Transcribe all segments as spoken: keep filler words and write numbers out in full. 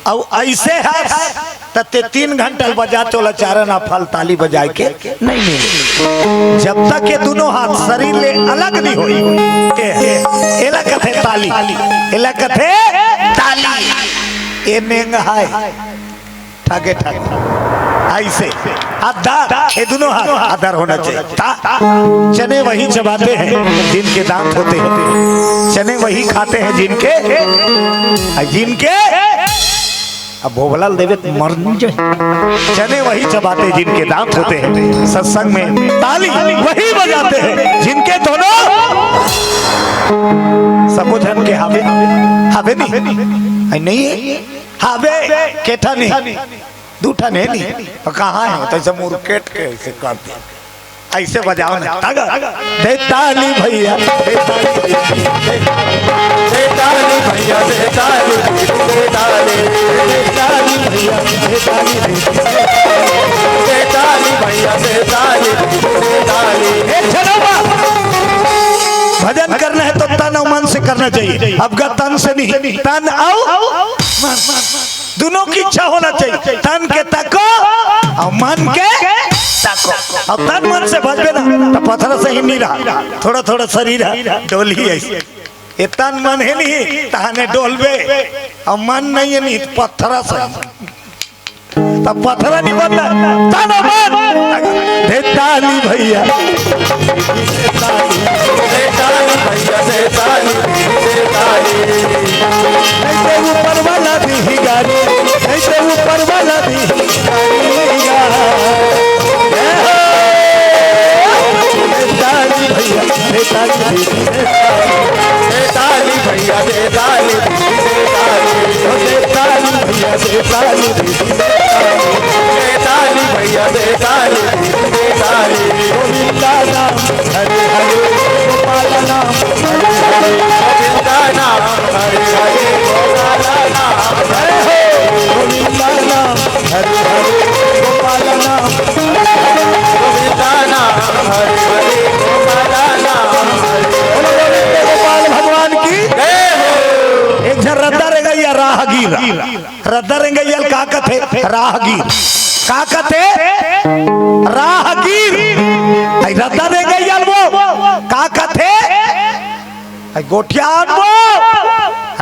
अउ अइसे हस, त ते तीन घंटा ल बजा, तोला चार आना फल ताली बजाए के नहीं मिले। जब तक ये दुनों हाथ शरीर ले अलग नहीं होई, ए, ए, एला कथे ताली, एला कथे ताली। ए नेंग हाय, ठागे ठागे, अइसे। आधा, ये दुनों हाथ आधार होना चाहिए। ता, चने वही चबाते हैं जिनके दांत होते हैं, चने वही खाते हैं जिनके, जिनके, अब भोभला ल देवे त मर नहीं जाए। चने वही चबाते हैं जिनके दांत होते हैं, सत्संग में ताली वही बजाते हैं जिनके दोनों। सबो झन के हावे, हावे नहीं, नहीं है। हावे, के ठन हे? दू ठन हे नहीं। अउ कहाँ हे? त अइसे मुरकेट के अइसे करथे। अइसे बजाओ ना। दे ताली भइया, दे ताली, दे ताली भइया, दे ताली, दे ताली, दे ताली भइया, दे ताली, दे ताली भइया, दे ताली, दे ताली। एक झन अउ बा। भजन करना है तो तन अउ मन से करना चाहिए। अब का तन से नहीं, तन अउ मन। दुनों की इच्छा होना चाहिए। तन के तको अउ मन के तको। अउ तन मन से भजबे ना, त पथरा सही नहीं रहा, थोड़ा थोड़ा शरीर हे, डोलही हे। ये तन मन हे नहीं, तहाने डोलबे, अउ मन नहीं हे नहीं, त पथरा सही। त पथरा नहीं बनना, तन मन। दे ताली भइया। दे ताली भइया, दे ताली, दे ताली। नहीं तो ऊपर वाला दीही गारी, नहीं तो ऊपर वाला दीही गारी। ए हो। दे ताली भइया, दे ताली, दे ताली। दे ताली भइया, दे ताली, दे ताली। ओ दे ताली भइया, दे ताली, दे ताली। दे ताली भइया, दे ताली, दे ताली। गोविंदा नाम हरे हरे, गोपाल नाम हरे हरे। गोविंदा नाम हरे हरे, गोपाल नाम हरे हरे। गोविंदा नाम हरे हरे, गोपाल नाम हरे हरे। गोविंदा नाम हरे हरे, गोपाल नाम हरे हरे। बोलो, बोलो, गोपाल भगवान की जय हो। एक झन रद्दा रेंगइया राहगीर। रद्दा रेंगइया ल का कथे? राहगीर। का कथे? राहगीर। अई रद्दा रेंगइया ल वो का कथे? अई गोठियान वो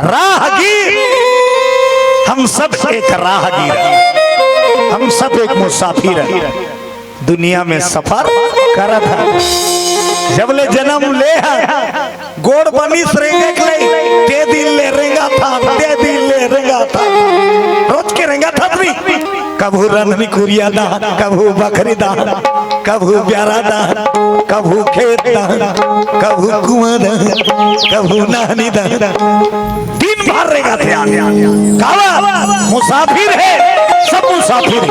राहगीर। हम सब एक राहगीर हैं, हम सब एक मुसाफिर हैं। दुनिया में सफर करत हन। जब ले जनम ले हन, गोड़ बनिस रेंगे के लई, ते दिन ले रेंगत हन, ते दिन ले रेंगत हन। रोज के रेंगत हन री। कभू रंधनी कुरिया दाहन, कभू बखरी दाहन, कभू ब्यारा दाहन, कभू खेत दाहन, कभू कुआं दाहन, कभू नानी दाहन। दिन भर रेंगथे आदमी। काबर? मुसाफिर हे, सब मुसाफिर हे।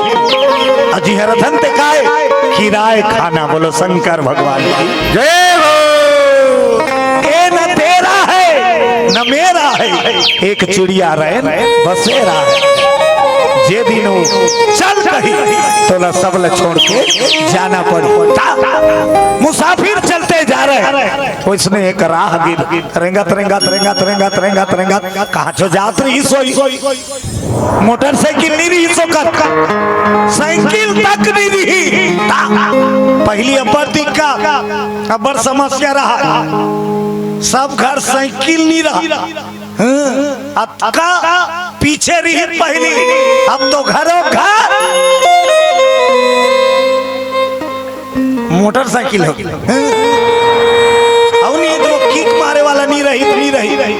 अजी हरधन ते काय किराए खाना। बोलो शंकर भगवान की जय हो। ये न तेरा है, न मेरा है, एक चिड़िया रैन बसेरा है। जे दिन वो चल कही, तोला सब ल छोड़ के जाना पड़ी। मुसाफिर चलते जा रहे हैं, ओइसने एक राहगीर रेंगत, रेंगत, रेंगत, रेंगत, रेंगत, रेंगत, कहाँ छो जात रहिस होही। मोटरसाइकिल नहीं रहिस ओकर, साइकिल तक नहीं रहिस। पहिली अब्बड़ दिक्कत, अब्बड़ समस्या रहा, सब घर साइकिल नहीं रहा। हाँ, अतका पीछे रहिस पहिली, अब तो घरो घर मोटरसाइकिल हो गे। अउ नहीं तो किक मारे वाला नहीं रहिस, नहीं रहिस।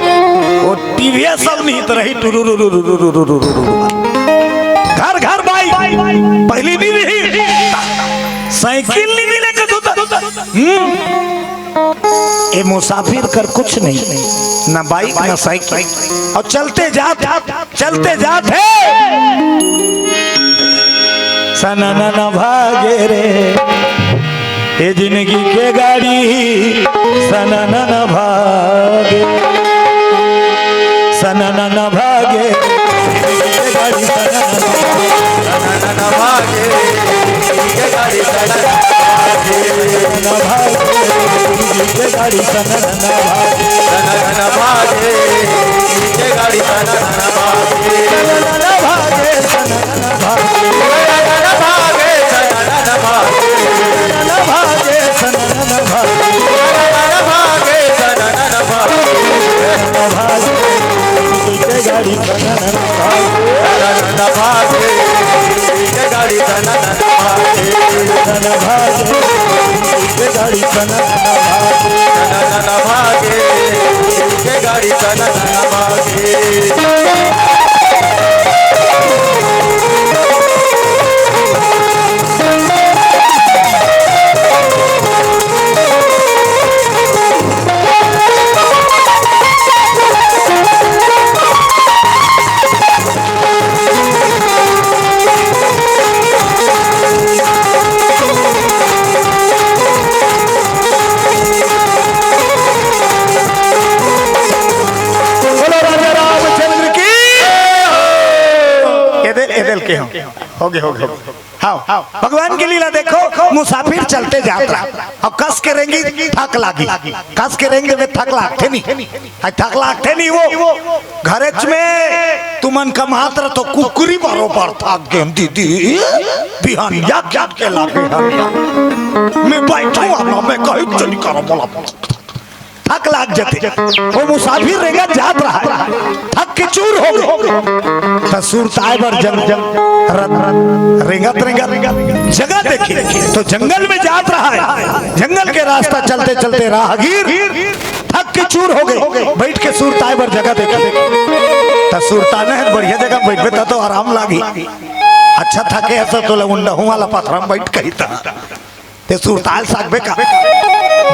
वो टीवीएस सब नहीं तो रहिस, टुरुरुरुरुरुरुरुरुरु। घर घर बाइक, पहिली नहीं रहिस। साइकिल नहीं मिले कदू तक। हम्म। ए मुसाफिर कर कुछ नहीं, ना बाइक ना साइकिल, अउ चलते जात, चलते जात हे। सननन भागे रे, ए जिनगी के गाड़ी, सननन भागे, सननन भागे, ए गाड़ी सननन भागे। सननन भागे, ए गाड़ी सननन भागे। सननन भागे, ए गाड़ी सननन भागे। सननन भागे, ए गाड़ी सननन भागे। के गाड़ी सनन भागे, सनन भागे, के गाड़ी सनन भागे, सनन भागे, के गाड़ी सनन भागे, सनन भागे, के गाड़ी सनन भागे। बोलो राजा रामचंद्र की। एदे, एदे ल के हो। होगे, होगे, होगे। हाँ, भगवान के लीला देखो, मुसाफिर चलते जात रहा, अब कस के रेंगी थक लागी, कस के रेंगे में थक लागथे नहीं, आई थक लागथे नहीं वो। घरेच में तुमन कमात रह तो कुकरी बरोबर थक गेन दीदी, बिहानिया क्या के लागे हन। मैं बैठो आना, मैं कहीं चली करो बोला। थक लाग जथे। वो मुसाफिर रेंगत जात रहा है, थक के चूर हो गे। त सुरताए बर जंग, जंग, रत, रत, रेंगत, रेंगत जगह देखी, तो जंगल में जात रहा है। जंगल के रास्ता चलते, चलते राहगीर थक के चूर हो गे, बैठ के सुरताए बर जगह देखी। त सुरताने है, बढ़िया जगह बैठबे त तो आराम लागी। अच्छा थके है, तो तोला उंडहू वाला पथरा में बैठ कही था। ते सुरताल सकबे का?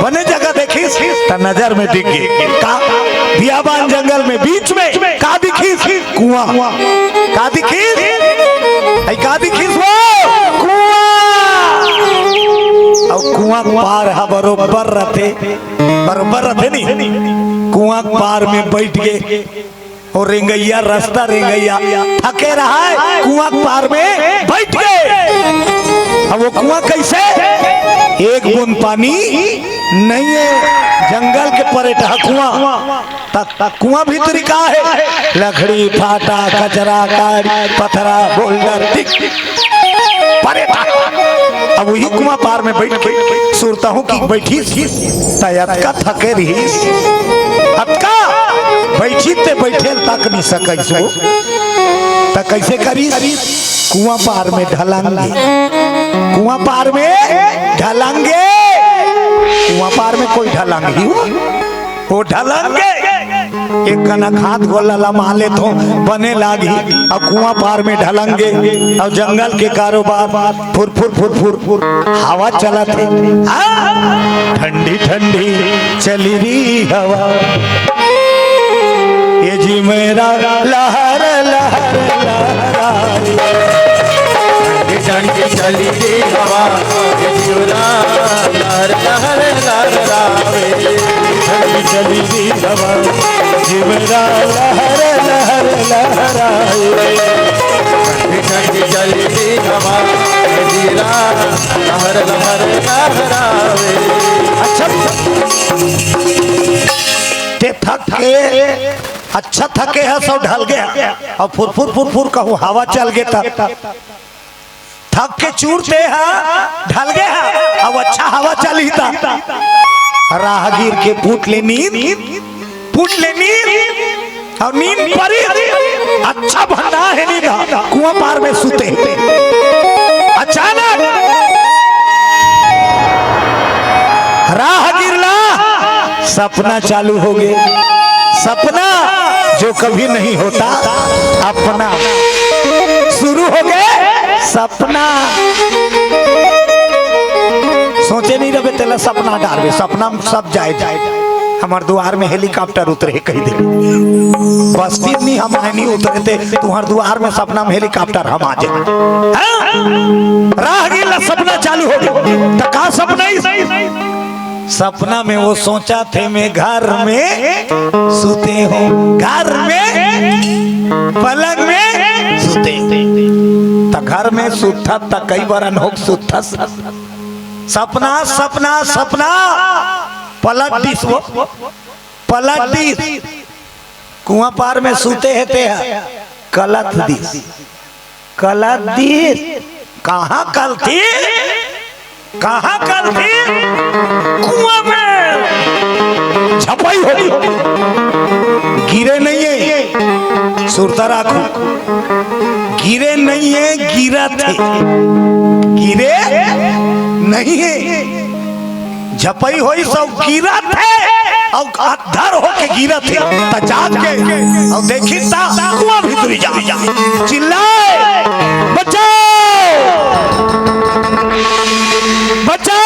बने जगह देखिस, त नजर में दिख गे। का? बियाबान जंगल में बीच में का दिखिस? कुआं। का दिखिस? आई का दिखिस वो? कुआं। अउ कुआं के पार ह बरोबर रथे, बरोबर रथे नहीं। कुआं के पार में बैठ गे। वो रेंगइया, रास्ता रेंगइया, थके रहा है, कुआं के पार में बैठ गे। अब वो कुआं कैसे? एक बूंद पानी नहीं है, जंगल के परेटहा कुआं। त, त कुआं भीतरी का है? लकड़ी, फाटा, कचरा, काड़ी, पथरा, बोल्डर, ठीक। परेटहा। अब वही कुआं पार में बैठ के सुरतहूं कि बैठिस, त अतका थके रहिस, अतका बैठिस ते बैठे ल तक नहीं सकइस वो। त कैसे करिस? कुआं पार में ढलंगे, कुआं पार में ढलंगे, कुआं पार में कोई ढलंग ही हो, वो ढलंगे। एक कनक हाथ गोला लमा लेथों, बने लागी। अब कुआं पार में ढलंगे, अब जंगल के कारोबार, फुर फुर फुर फुर फुर हवा चलत हे। हाँ, ठंडी ठंडी चली रही हवा, ये जी मेरा लहर लहर लहराए। ठंडी ठंडी चली रही हवा, ये जीवरा लहर लहर लहराए। ठंडी चली रही हवा, जीवरा लहर लहर लहराए। ठंडी ठंडी चली रही हवा, जीरा लहर लहर लहराए। अच्छा, ते थक के, अच्छा थके ह, सब ढल गया, अब फुरफुर फुरफुर कहूँ हवा चल गे त थक के चूर ते ह ढल गे ह, अब अच्छा हवा चलही त राहगीर के फूट ले नींद, फूट ले नींद, अउ नींद परी, अच्छा भंडा हे नींद, कुआं पार में सुते। अचानक राहगीर ला सपना चालू हो गे, सपना जो कभी नहीं होता, अपना शुरू हो गे सपना। सोचे नहीं रहे तेला सपना डारबे, सपना में सब जाए जाए। हमार दुआर में हेलीकॉप्टर उतरे कही दे। बस्ती में हम आए नहीं उतरे थे, तुम्हार दुआर में सपना में हेलीकॉप्टर हम आ जाए। हाँ? राहगीर ला सपना चालू हो गे। त का सपना इस? सपना में वो सोचा थे मैं घर में सुते हूँ, घर में पलंग में सुते। त घर में सुता त कई बार अनहोक सुता। सपना, सपना, सपना पलट दिस वो, पलट दिस। कुआं पार में सुते हे ते ह, कलत दिस, कलत दिस। कहाँ कलती? कहाँ कलती? कुआं में झपई हो गे, गिरे नहीं है। सुरता राखो, गिरे नहीं है, गिरत है, गिरे नहीं है। झपई होई सब गिरत है, अउ अधर होके गिरत है। त जाग के अउ देखी त कुआं भीतरी जा, चिल्लाए, बचाओ, बचाओ।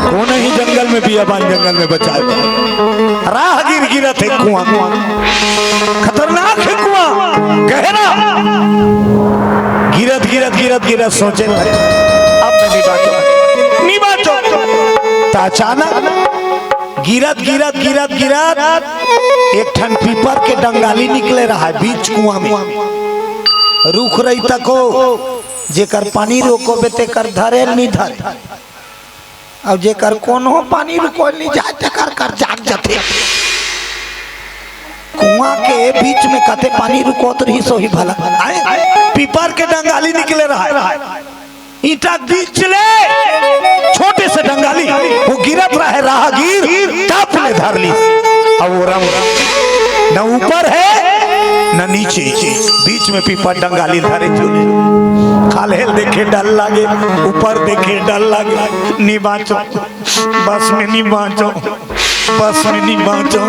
कोन ही जंगल में बियाबान जंगल में बचाए? राहगीर गिरत है कुआं, खतरनाक है कुआं, गहरा। गिरत, गिरत, गिरत, गिरत सोचे, अब मैं नहीं बाँचो, नहीं बाँचो। त अचानक गिरत, गिरत, गिरत, गिरत एक ठन पीपर के डंगाली निकले रहा है बीच कुआं में। रुख रही तको, जेकर पानी रोकोबे तेकर धरे नहीं धरे, अउ जेकर कोनो पानी रुको नहीं जाए तेकर कर जाग जथे। कुआं के बीच में कते पानी रुकोत रही सोही भला। आए, पीपर के डंगाली निकले रहा है। ईंटा बीच ले छोटे से डंगाली, वो गिरत रहे, राहगीर टाप ले धर ली। अब वो रंग न ऊपर है न नीचे, बीच में पीपर डंगाली धरे झूले। खाल्हे ल देखे डर लागे, ऊपर देखे डर लागे, नी बाँचो, बस में नी बाँचो, बस में नी बाँचो।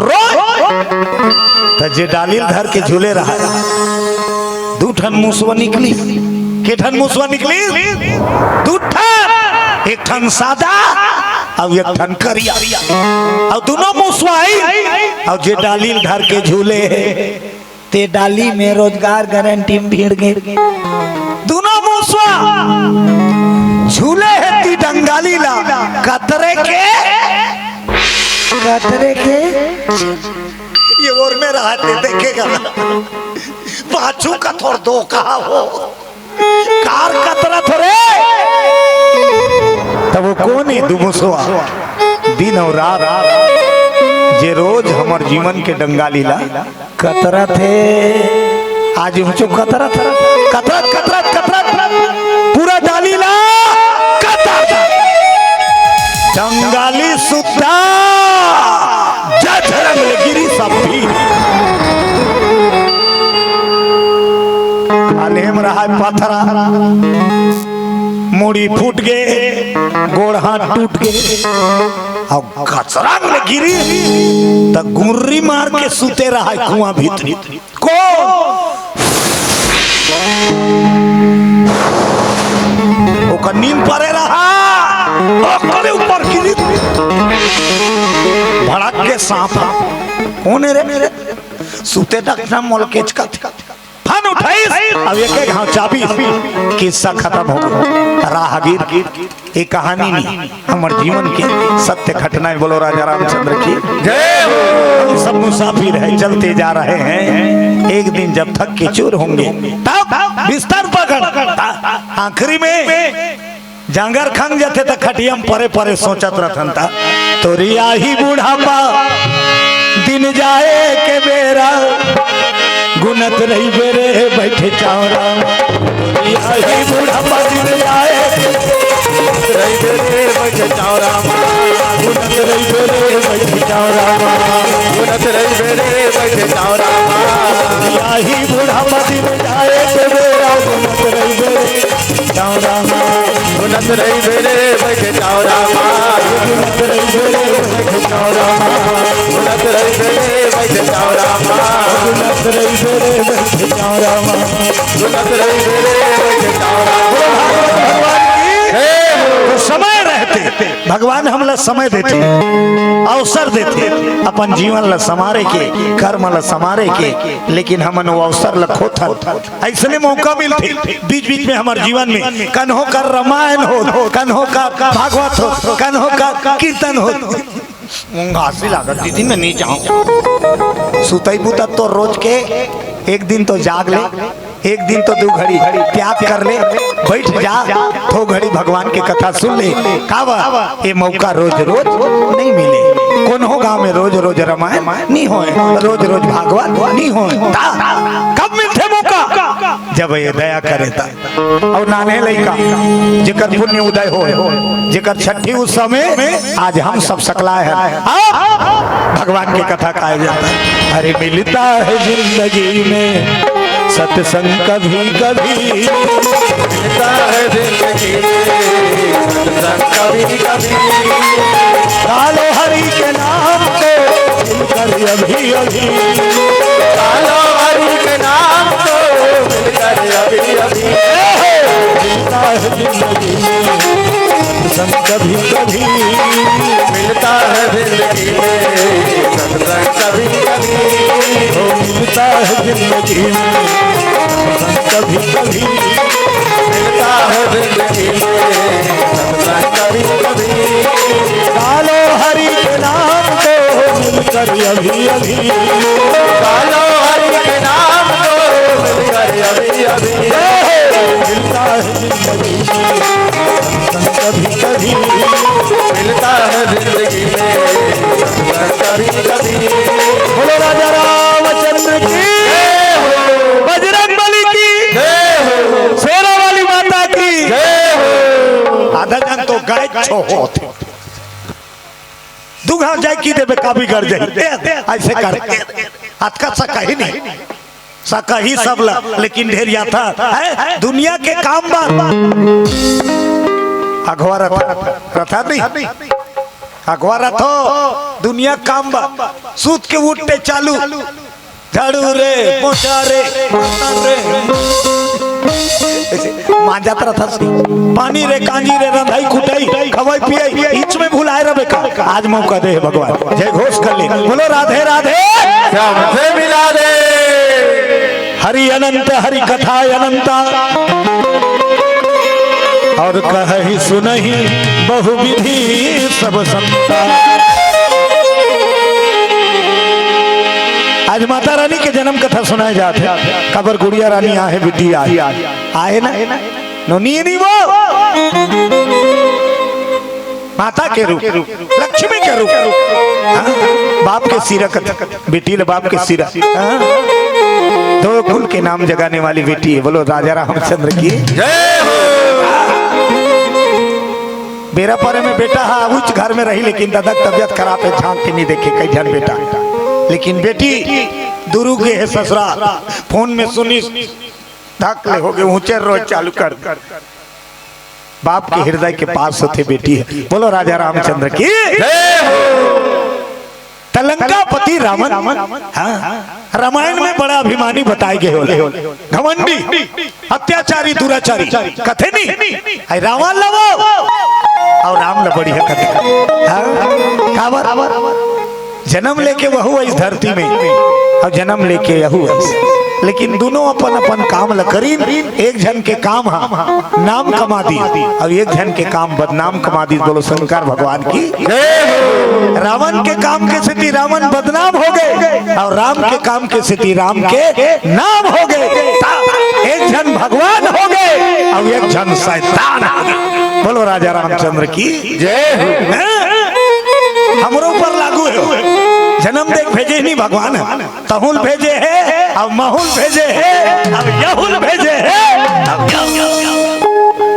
रो त जे डाली ल धर के झूले रहा, दू ठन मुसवा निकली। के ठन मुसवा निकली? दू ठन। एक ठन सादा, अउ एक ठन करिया। अउ दूनों मुसवा आई, अउ जे डाली ल धर के झूले हे, ते डाली में रोजगार गारंटी में भिड़ गे। दूनों मुसवा झूले हे ती डंगाली ला, कतरे के, कतरे के। ये ओर में रहा ते देखेगा, पाछू का थोर दो कहा हो। कार कतरा थोरे। तब वो कोन हे दुमुसवा? दिन अउ रात, जे रोज हमर जीवन के डंगाली ला कतरत हे। आज उँहचो कतरत, कतरत, कतरत, कतरत, पूरा डाली ला कतरत। डंगाली सुद्धा जझरंग ले गिरी सब भी। खाल्हे म रहा पथरा, मुड़ी फूट गे, गोड़ हाथ टूट गे, अउ कचरंग ले गिरी, त गुर्री मार के सुते रहा कुआं भीतरी। कोन? ओकर नींद परे रहा, ओकरे ऊपर गिरी। भड़क के सांप। कोन हे रे? सुते डकना मोल केचकत। फन उठाइस, अब एक एक घाव चाबिस, किस्सा खतम हो गे। राहगीर, ये कहानी नहीं, हमर जीवन के सत्य घटना हे। बोलो राजा रामचंद्र की जय हो। हम सब मुसाफिर हैं, चलते जा रहे हैं। एक दिन जब थक के चूर होंगे, तब बिस्तर पकड़, आखिरी में जांगर खंग जथे त खटिया म परे परे सोचत रथन त, तोरी आही बुढ़ापा दिन जाए के बेरा, गुनत रहिबे रे बइठे चांवरा। तोरी आही बुढ़ापा दिन जाए के, रहिबे रे बइठे चांवरा। गुनत रहिबे रे बइठे चांवरा। गुनत रहिबे रे बइठे चांवरा। तोरी आही बुढ़ापा दिन जाए के बेरा, गुनत रहिबे रे चांवरा। गुनत रहिबे रे बइठे चांवरा। गुनत रहिबे रे बइठे चांवरा। गुनत रहिबे रे बइठे चांवरा। गुनत रहिबे रे बइठे चांवरा। गुनत रहिबे रे बइठे चांवरा। भगवान की जय हो। तो समय रहते भगवान हमला समय देथे, अवसर देथे, अपन जीवन ला संवारे के, कर्म ला संवारे के, लेकिन हमन वो अवसर ला खोथन। अइसने मौका मिलथे बीच-बीच में हमर जीवन में, कन्हो कर रामायण हो, कन्हो कर भागवत हो, कन्हो कर कीर्तन हो। मुंगासी लागत दीदी, मैं नहीं जाऊं। सुतई बुता तो रोज के एक दिन तो जाग ले, एक दिन तो दू घड़ी त्याग कर ले, बइठ जा, थो घड़ी भगवान के कथा सुन ले। काबर ये मौका रोज रोज नहीं मिले। कोनो गांव में रोज रोज रामायण नहीं होय, रोज रोज भागवत नहीं होय। ता कब मिलथे मौका? जब ये दया करे त। अउ नान्हे लइका, जेकर पुण्य उदय होय, जेकर छट्ठी उत्सव में आज हम सब सकलाय हन। आ, भगवान के कथा काय जाता। अरे, मिलता है जिंदगी में सत्संग कभी कभी। मिलता है जिंदगी में सत्संग कभी कभी। डालो हरि के नाम को मिलकर अभी अभी। डालो हरि के नाम को मिलकर अभी अभी। मिलता है जिंदगी में सत्संग कभी कभी। मिलता है जिंदगी में सत्संग कभी कभी। ओ, मिलता है जिंदगी में सत्संग कभी कभी। मिलता है जिंदगी में सत्संग कभी कभी। डालो हरि के नाम को मिलकर अभी अभी। डालो हरि के नाम को मिलकर अभी अभी। मिलता है जिंदगी में सत्संग कभी कभी। मिलता है जिंदगी में सत्संग कभी कभी। बोलो राजा रामचंद्र की, बजरंग बली की, शेरा वाली माता की। आधा जन तो गाय छो होत। दू घाव जाय कि देबे का बिगड़ जाही। ऐसे कर। अतका सकही नहीं। सकही सब ला, लेकिन ढेरियाथन। दुनिया के काम बा। अघवा रथ, रथ नहीं। अघवा रथ हो, दुनिया काम बा। सूत के उठते चालू। झाड़ू रे, पोछा रे, बर्तन रे। मांजत रथस। पानी रे, कांजी रे, रंधई कुटई, खवई पियई, इच में भुलाय रबे का। आज मौका दे हे भगवान। जय घोष कर ले। बोलो राधे राधे। श्याम से मिला दे। हरि अनंत, हरि कथा अनंता। और कहहि सुनहि बहुविधि सब संता। आज माता रानी के जन्म कथा सुनाय जात हे। काबर गुड़िया रानी आहे, बिटिया आहे ना? नोनी नहीं वो। माता के रूप, लक्ष्मी के रूप। हाँ? बाप के सिरा कथा। बेटी ल बाप के सिरा। हाँ? दो कुल के नाम जगाने वाली बेटी हे। बोलो राजा रामचंद्र की। जय हो। बेरा परे में बेटा हा उच्च घर में रही, लेकिन दादा के तबियत खराब हे, झांक के नहीं देखे कई झन बेटा। लेकिन बेटी दुरुग गे हे ससुराल, फोन में सुनिस, धक ले होगे, ऊंचे रोय चालू कर दे। बाप के हृदय के पास होथे बेटी हे। बोलो राजा रामचंद्र की। जय हो। त लंकापति रावण, हाँ, रामायण में बड़ा अभिमानी बताय गे होले, घमंडी, अत्याचारी, दुराचारी, कथे नहीं, आई रावण लवो, अउ राम ल बढ़िया कथे, हाँ, काबर? जन्म लेके वहू इस धरती में, अउ जन्म लेके यहू इस। लेकिन दुनों अपन अपन काम ल करीन। एक झन के काम हा नाम कमा दीस, अउ एक झन के काम बदनाम कमा दीस। बोलो शंकर भगवान की। जय हो। रावण के काम के सेती रावण बदनाम होगे, अउ राम के काम के सेती राम के नाम होगे। ता एक झन भगवान होगे, अउ एक झन शैतान होगे। बोलो राजा रामचंद्र की। जय हो। हैं? हमरो ऊपर लागू हे। जन्म दे के भेजे नहीं भगवान हे। तहूँ ल भेजे हे, अब महूँ ल भेजे हे, अब यहू ल भेजे हे, अब,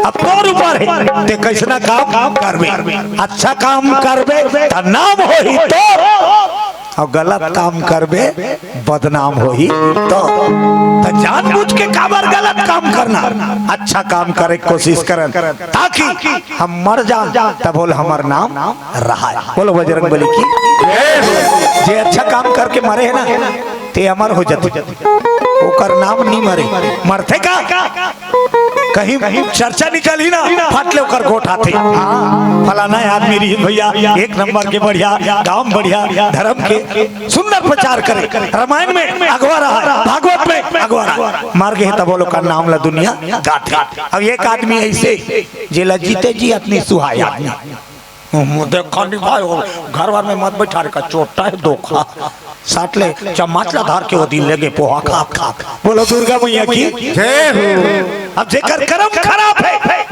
अब तोर ऊपर हे, ते कइसना काम करबे। अच्छा काम करबे त नाम होही तोर, अउ गलत काम करबे बदनाम होही तोर। त जानबूझ के काबर गलत काम करना, अच्छा काम करे के कोशिश करन, ताकि हम मर जान तब होले हमर नाम रहाय। बोलो बजरंग बली की। जे अच्छा काम करके मरे हे ना, ते अमर हो जाथे, ओकर नाम नहीं मरे। मरथे का, कहीं चर्चा निकलही ना, फट ले ओकर गोठ आथे। हाँ, फलाना आदमी रहिस भैया, एक नंबर के बढ़िया, गांव बढ़िया, धर्म के सुंदर प्रचार करे, रामायण में अगवा रहा, भागवत में अगवा रहा, मर गे तब ओकर नाम ला दुनिया गाथे। अब एक आदमी ऐसे जेला जीते जी अतनी सुहाय आदमी। हम्म, देखा नहीं भाई, वो घर वर में मत बैठा रे, का चोट्टा हे धोखा। साट ले चम्मच ला धर के वो दिन लेगे पोहा खात खात। बोलो दुर्गा मैया की। जय हो। अब जेकर कर्म खराब हे,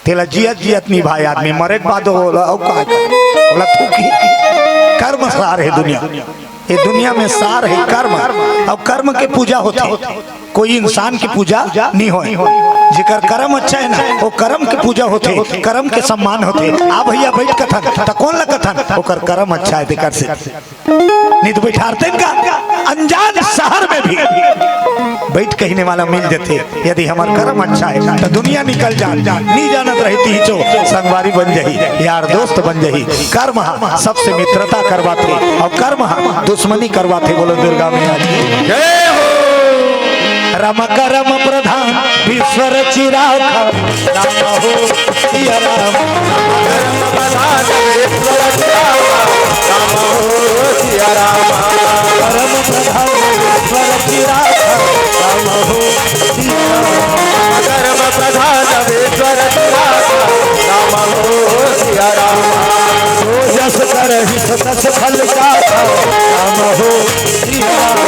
तेला जियत जियत निभाय आदमी, मरे के बाद ओला अउ का, ओला थूकी। कर्म सार हे दुनिया। ये दुनिया में सार हे कर्म, अउ कर्म के पूजा होथे, कोई इंसान के पूजा नहीं होय। जेकर कर्म अच्छा हे ना, वो कर्म के पूजा होथे, कर्म के सम्मान होथे। आ भैया बइठ कथन, त कोन ला कथन? ओकर कर्म अच्छा हे, तेकर से। नहीं तो बइठारते का अनजान शहर में भी बइठ कहने वाला मिल जथे। यदि हमर कर्म अच्छा हे, त दुनिया निकल जान, नी जानत रही तिहिचो संगवारी बन जही, यार दोस्त बन जही। कर्म ह सबसे मित्रता करवाथे, अउ कर्म ह दुश्मनी करवाथे। बोलो दुर्गा मैया की। जय हो। रम करम प्रधान विश्व रचि राखा, राम हो सिया राम। रम करम प्रधान विश्व रचि राखा, राम हो सिया राम। करम प्रधान विश्व रचि राखा, राम हो सिया राम। कर्म प्रधान विश्व रचि राखा, राम हो सिया राम। जो जस करहिस तस फल चाखा, राम हो सिया राम।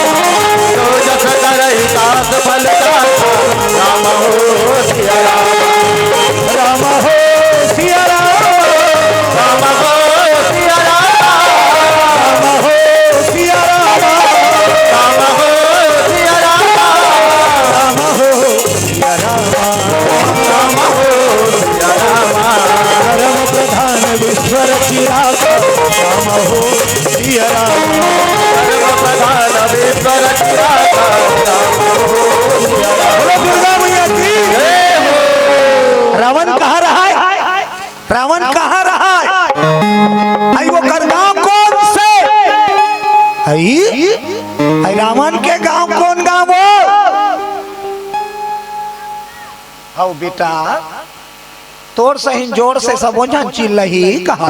जो जस करहिस तस फल चाखा, राम हो सिया राम। राम हो सिया राम। राम हो सिया राम। राम हो सिया राम। राम हो सिया राम। राम हो सिया राम। राम हो सिया राम। करम प्रधान विश्व रचि राखा, राम हो सिया राम। करम प्रधान विश्व रचि राखा, राम हो सिया राम। बोलो दुर्गा मैया की। जय हो। रावण कहाँ रहा हे? रावण कहाँ रहा हे? अई ओकर गांव कोन से? अई, अई रावण के गांव कोन गांव हो? हव बेटा, तोर सही जोर से सबो झन चिल्लाही कहा।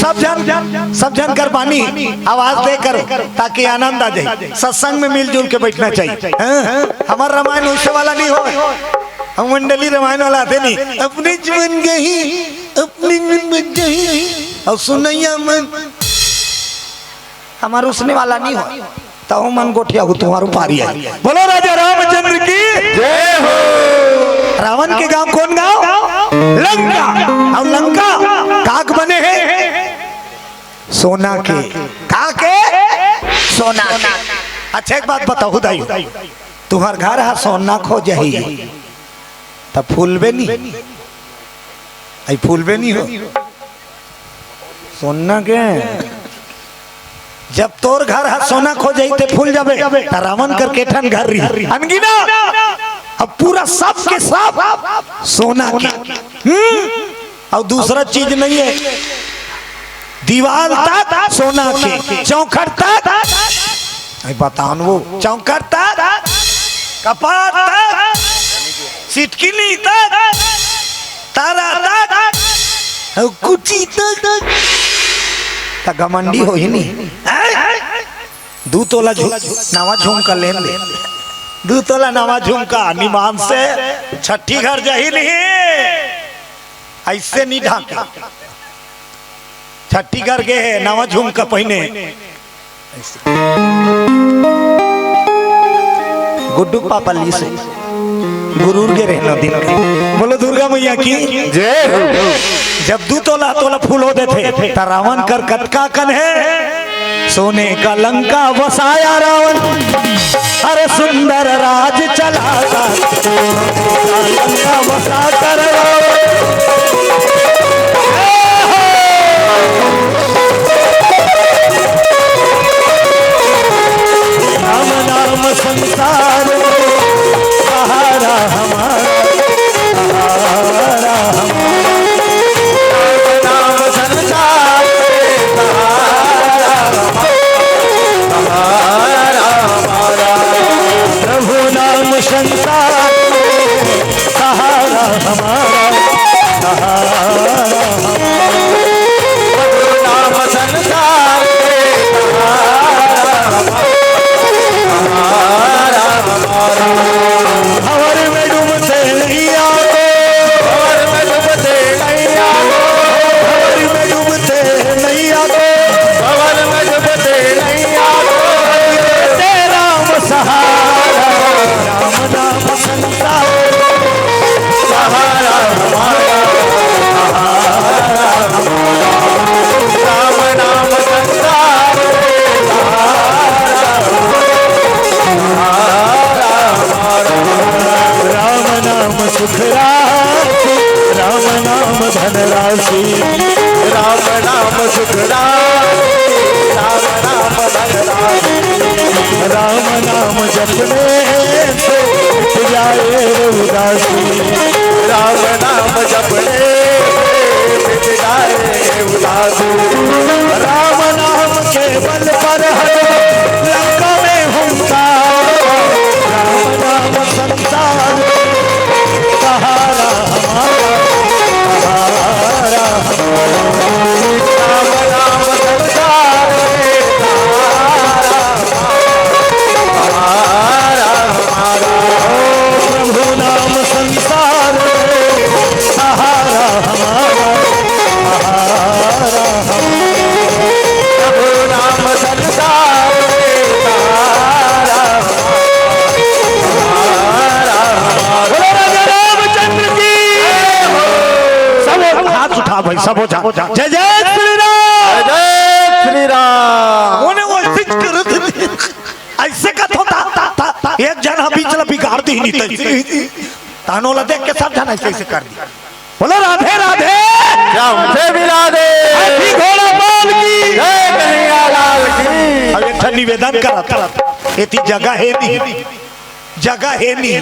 सब झन, सब झन कर बानी आवाज दे करो, ताकि आनंद आ जाए। सत्संग में मिलजुल के बइठना चाहिए। हाँ? हमर रामायण वइसे वाला नहीं हो, हम मंडली रामायण वाला आथे नहीं। अपने जीवन गही, अपने मन बन गही, अउ सुनइया मन हमर उसने वाला नहीं हो। तहु मन गोठिया हो, तुम्हारो पारी आई। बोलो राजा रामचंद्र की। जय हो। रावण के गांव कोन गांव? लंका। अउ लंका काक बने हे? सोना के। का के? सोना के। अच्छा, एक बात बताओ दाई, तुम्हर घर हा सोना खो जाही, त फूलबे नहीं, अई फूलबे नहीं हो। सोना के, जब तोर घर हा सोना खो जाही ते फूल जाबे, त रावण कर के ठन घर रही? अनगिना। अब पूरा सब के सब सोना के। हम्म? अउ दूसरा चीज नहीं हे, दीवाल तक सोना के, चौखट तक, अई बताओ न वो, चौखट तक, कपाट तक, सिटकिनी तक, तारा तक, अउ कुची तक, त घमंडी होही नहीं। दू तोला झु-, नवा झुमका लेन दे। दू तोला नवा झुमका निमान से छट्ठी घर जाही नहीं। अइसे नहीं ढांके। छट्ठी घर गे हे, नवा झुमका पहिने। अइसे। गुड्डू पापा ली से। गुरूर के रहना दिन के। बोलो दुर्गा मैया की। जय हो। जब दू तोला तोला फूल हो देथे, त रावण कर कतका कन हे? सोने का लंका बसाया रावण, अरे सुंदर राज चलाता। लंका बसा कर रावण। राम नाम संसार में सहारा हमारा, सहारा हमारा। राम नाम संसार में सहारा हमारा, सहारा हमारा। प्रभु नाम संसार में सहारा हमारा, सहारा हमारा। प्रभु नाम संसार में सहारा हमारा, सहारा हमारा। नाम जपने से मिट जाए रे उदासी। राम नाम जपने से मिट जाए रे उदासी। राम नाम के बल पर हर लंका में हंसा। राम नाम संसार सहारा हमारा, सहारा हमारा। राम नाम संसार में सहारा हमारा, हमारा। ओ प्रभु नाम संसार में सहारा हमारा, सहारा हमारा। प्रभु नाम संसार में सहारा हमारा, सहारा हमारा। बोलो राजा रामचंद्र की। सब हाथ उठा भाई, सब हो जा। जय जय श्री राम। जय श्री राम। ओने वो ऐसे करत ऐसे का थोता, एक झन ह बीच ल बिगाड़ दी नहीं तई। तानो ला देख के सब झन ऐसे ऐसे कर दी। बोलो राधे राधे। क्या हमसे मिला दे। हाथी घोड़ा बैल की। जय कन्हैया लाल की। अब एक ठन निवेदन करत, एती जगह हे नहीं, जगह हे नहीं,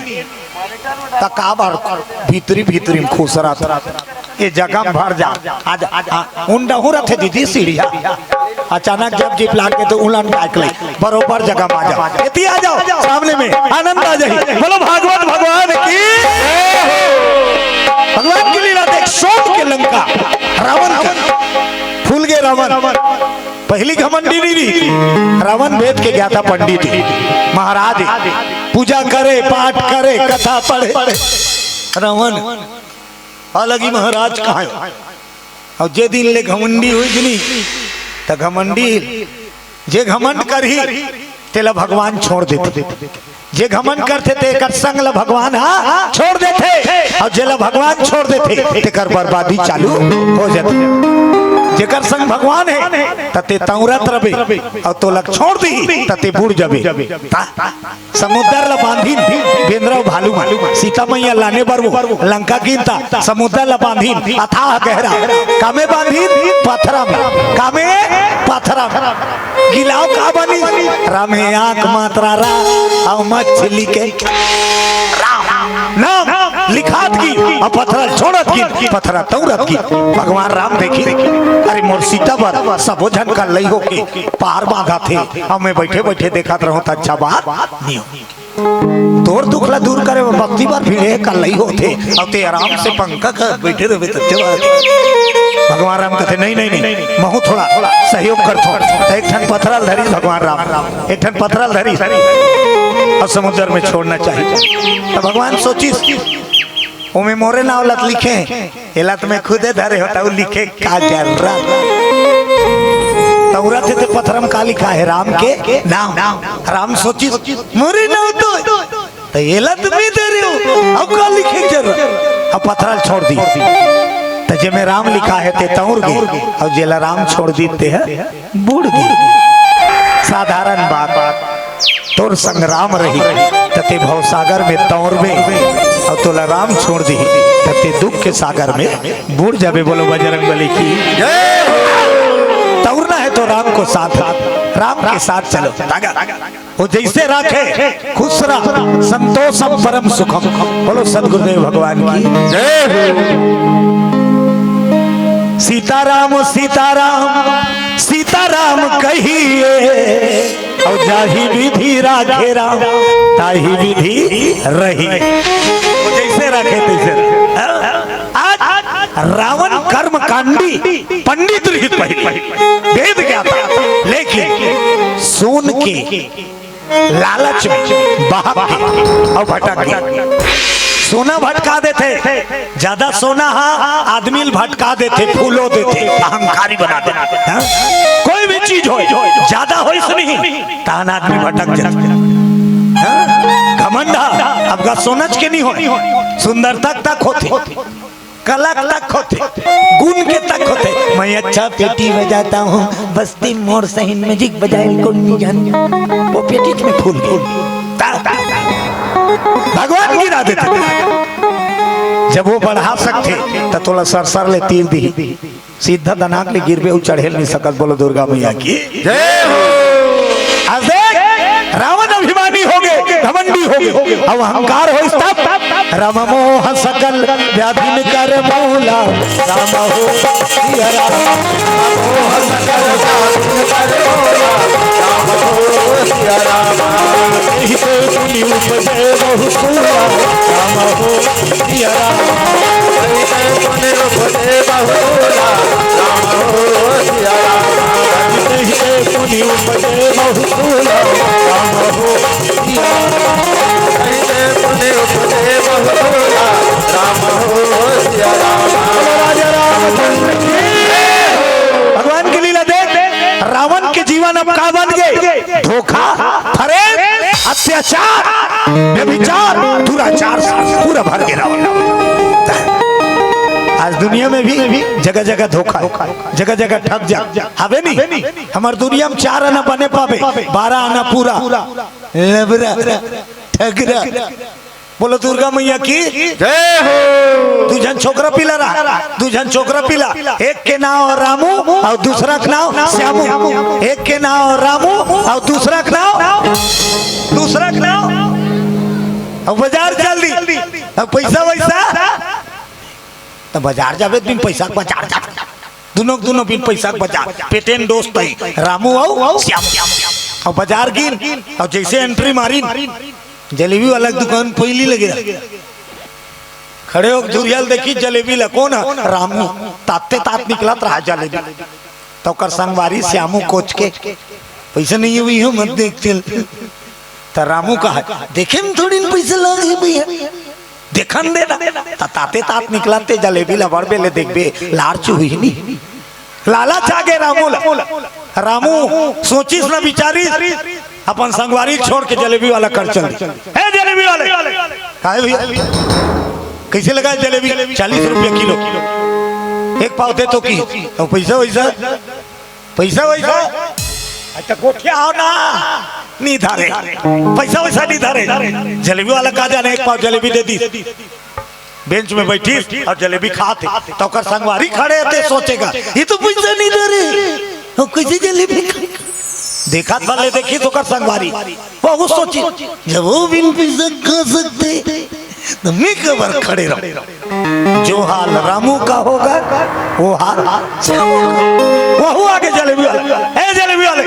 त काबर भीतरी भीतरी में खुसरत? ये जगह में भर जा। आज, आज, आ, उंडहू रथे दीदी सीढ़िया। अचानक जब जीप लाग के तो उलन टाइक ले, बरोबर जगह में आ जाओ। एती आ जाओ, सामने में आनंद आ जाए। बोलो भागवत भगवान की। भगवान की लीला देख, सोन के लंका, रावण के, फूल गे रावण। पहली घमंडी नहीं रही, रावण वेद के ज्ञाता पंडित ही, महाराज ही। पूजा करे, पाठ करे, कथा पढ़े। रावण अलग ही महाराज कहा है। अउ जे दिन ले घमंडी होइस नहीं, त घमंडी, जे घमंड करही, तेला भगवान छोड़ देथे। जे घमंड करथे, तेकर संग ल भगवान ह छोड़ देथे, अउ जेला भगवान छोड़ देथे, तेकर बर्बादी चालू हो जाथे। जेकर संग भगवान हे, त ते तंवरत रबे, अउ तोला छोड़ दिही, त ते बुड़ जाबे। ता समुद्र ल बांधिन, बेंदरा अउ भालू मन। सीता मैया लाने बर वो लंका गिन त समुद्र ल बांधिन, अथाह गहरा। कामे बांधिन? पथरा में। कामे? पथरा में। गिलाव का बनिस? राम हे आंख मात्रा रा, अउ मछली के राम नाम लिखात गिन, अउ पथरा ल छोड़त गिन, पथरा तंवरत गिन। भगवान राम देखिन, अरे मोर सीता बर सबो झन कल्लई होके पार बांधत हे, अउ मैं बइठे बइठे देखत रहूं त अच्छा बात नहीं हो। तोर दुख ला दूर करे बर भक्ति बर भिड़े कल्लई होथे, अउ ते आराम से पंखा कर बइठे रहे तब जब भगवान राम कथे, "नहीं, नहीं, नहीं, महूं थोड़ा सहयोग करथों।" त एक ठन पथरा ल धरिस भगवान राम, एक ठन पथरा ल धरिस, अउ समुद्र में छोड़ना चाहिए। त भगवान सोचिस, ओमे मोरे नाव ल त लिखे, एला त मैं खुदे धरे हों, त लिखे का जरूरत? तंवरत हे ते पथरा म का लिखा हे? राम के नाम। राम सोचिस, मोरे नाव तो, त एला त मैं धरे हों, अउ का लिखे जरूरत? अउ पथरा ल छोड़ दिस। त जेमे राम लिखा हे ते तंवर गे, अउ जेला राम छोड़ दिस ते ह बुड़ गे। साधारण बात, तोर संग राम रही, त ते भवसागर में तंवरबे, अउ तोला राम छोड़ दिही, त ते दुख के सागर में बुड़ जाबे। बोलो बजरंग बली की। जय हो। तंवरना हे तो राम को साथ, राम के साथ चलो। तागा। वो जइसे राखे, खुश रह, संतोषम परम सुखम। बोलो सदगुरुदेव भगवान की। जय हो। सीताराम, सीताराम, सीताराम कहिए, अउ जाहि विधि राखे राम, ताहि विधि रही। जइसे राखे तइसे रहे। आज रावण कर्मकांडी पंडित रहिस पहिली, वेद ज्ञाता, लेकिन सोन के लालच में बहक गे अउ भटक गे। सोना भटका देथे, जादा सोना ह आदमी ल भटका देथे, फूलो देथे, अहंकारी बना देथे। हाँ? कोई भी चीज होय, जादा होइस नहीं, तहन आदमी भटक जाथे। हाँ? घमंड ह अब का सोनच के नहीं होय, सुंदरता तक होथे। कला तक होथे, गुण के तक होथे। मैं अच्छा पेटी बजाता हूँ, बस्ती मोर सही music बजाए कोई नहीं जान। वो पेटी में फूल गई। ता, ता, ता। भगवान गिरा देथे। जब वो बढ़ा सकथे, त तोला सरसर ले तीर दिही। सीधा दनाक ले गिरबे, अउ चढ़े ल नहीं सकस। बोलो दुर्गा मैया की। जय हो। आज देख, रावण अभी अउ अहंकार होइस तब। राम मोह सकल व्याधिन कर मूला, राम हो सिया राम। मोह सकल व्याधिन कर मूला, राम हो सिया राम। एहि ते मुनि उपजे बहु सूला, राम हो सिया राम। एहि ते मुनि उपजे बहु सूला, राम हो सिया राम। एहि ते मुनि उपजे बहु सूला, राम हो सिया राम। एहि ते मुनि उपजे बहु सूला, राम हो सिया राम। बोलो राजा रामचंद्र की। भगवान की लीला देख, रावण के जीवन अब का बन गे? धोखा, फरेब, अत्याचार, व्यभिचार, दुराचार से पूरा भर गे रावण। आज दुनिया में भी जगह जगह धोखा हे, जगह जगह ठग जा, हवे नहीं? हमर दुनिया में चार आना बने पाबे, बारह आना पूरा लबरा, ठगरा। बोलो दुर्गा मैया की जय हो। दू झन छोकरा पिला रहा, दू झन छोकरा पिला, एक के नाव रामू अउ दूसरा के नाव श्यामू। एक के नाव रामू अउ दूसरा के नाव, दूसरा के नाव। अब बाजार चल दी, अब पैसा वैसा त बाजार जाबे त बिन पैसा के बाजार जाबे। दुनों के दुनों बिन पैसा के बाजार। पेटेन दोस्त हे रामू अउ श्यामू। अउ बाजार गिन, अउ जइसे एंट्री मारिन, जलेबी वाला के दुकान पहिली लगे रहा। खड़े होके धुरिया ल देखिस जलेबी ला, कोन ह? रामू। ताते तात निकलत रहा जलेबी। त ओकर संगवारी श्यामू कोच के, "पइसा नइ हे भइया, मत देख चल।" त रामू कहा, "देखे म थोड़ी न पइसा लागे भइया, देखन दे ना।" त ताते तात निकलत ते जलेबी ला बड़ बेले देखबे, लार चुही नी। लालच आ गे रामू ला। रामू सोचिस न बिचारिस, अपन संगवारी छोड़ के जलेबी वाला कर चल दी। "ए जलेबी वाले, काहे भइया, कइसे लगा हे जलेबी?" "चालीस रुपया किलो।" "एक पाव दे तो।" "की अउ पइसा वइसा?" "पइसा वइसा?" "अच्छा गोठिया हो ना, नी धरे, पइसा वइसा नी धरे।" जलेबी वाला का जाने, एक पाव जलेबी दे दी। बेंच में बइठिस अउ जलेबी खात हे, त ओकर संगवारी खड़े हे, ते सोचे गा, "ये तो पइसा नइ धरे, अउ कइसे जलेबी खाही?" देखत भर ले देखिस ओकर संगवारी, वहू सोचिस, "जब वो बिन पइसा खा सकथे, त मैं काबर खड़े रहूं?" जो हाल रामू का होगा, वो हाल श्यामू का। वहू आगे जलेबी वाला, "ए जलेबी वाले,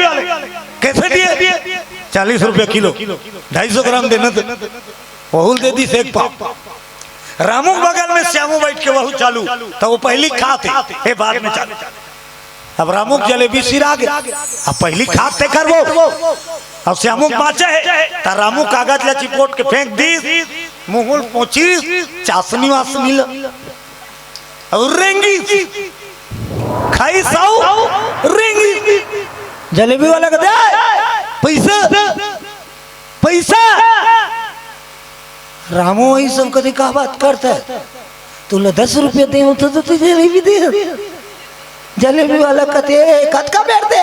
कइसे दिए?" "चालीस रुपया किलो, ढाई सौ ग्राम देना तो।" वहू ल दे दिस एक पाव। रामू के बगल में श्यामू बइठ के वहू चालू, त वो पहिली खात हे, ए बाद में चालू। अब रामू के जलेबी सिरा गे, अब पहिली खात ते करबो। अब श्यामू के बाँचे हे, त रामू कागज ला चिपोट के फेंक दिस, मुँह ल पोंछिस, चासनी वासनी ला, अउ रेंगिस, खाइस अउ रेंगिस। जलेबी वाला कथे, "पइसा, पइसा।" रामू वही सब कथे, "का बात करत हस? तोला दस रुपया दे हों त तैं जलेबी दे।" जलेबी वाला कथे, "कतका बेर दे?"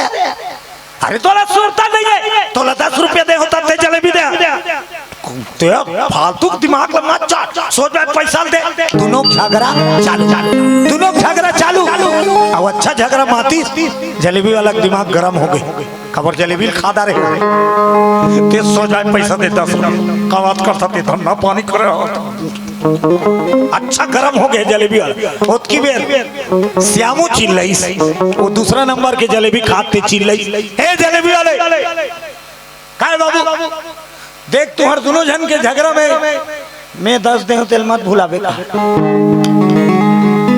"अरे तोला सुरता नइ हे, तोला दस रुपया दे हों त तैं जलेबी दे।" ते फालतू के दिमाग ला मत चाट, सोझ बाय पइसा ल दे। दुनों झगरा चालू, दुनों झगरा चालू। अब अच्छा झगरा मातिस, जलेबी वाला के दिमाग गरम हो गे। काबर जलेबी ल खा डारे हे। ते सोझ बाय पइसा दे दस रुपया। का बात करत हस ते, धंधा पानी करे हो। अच्छा गरम हो गे जलेबी वाला। ओतकी बेर श्यामू चिल्लाइस, वो दूसरा नंबर के जलेबी खात ते चिल्लाइस, "ए जलेबी वाले, काय बाबू, देख तुंहर दुनों झन के झगरा में मैं दस दे हों तेला मत भुलाबे का।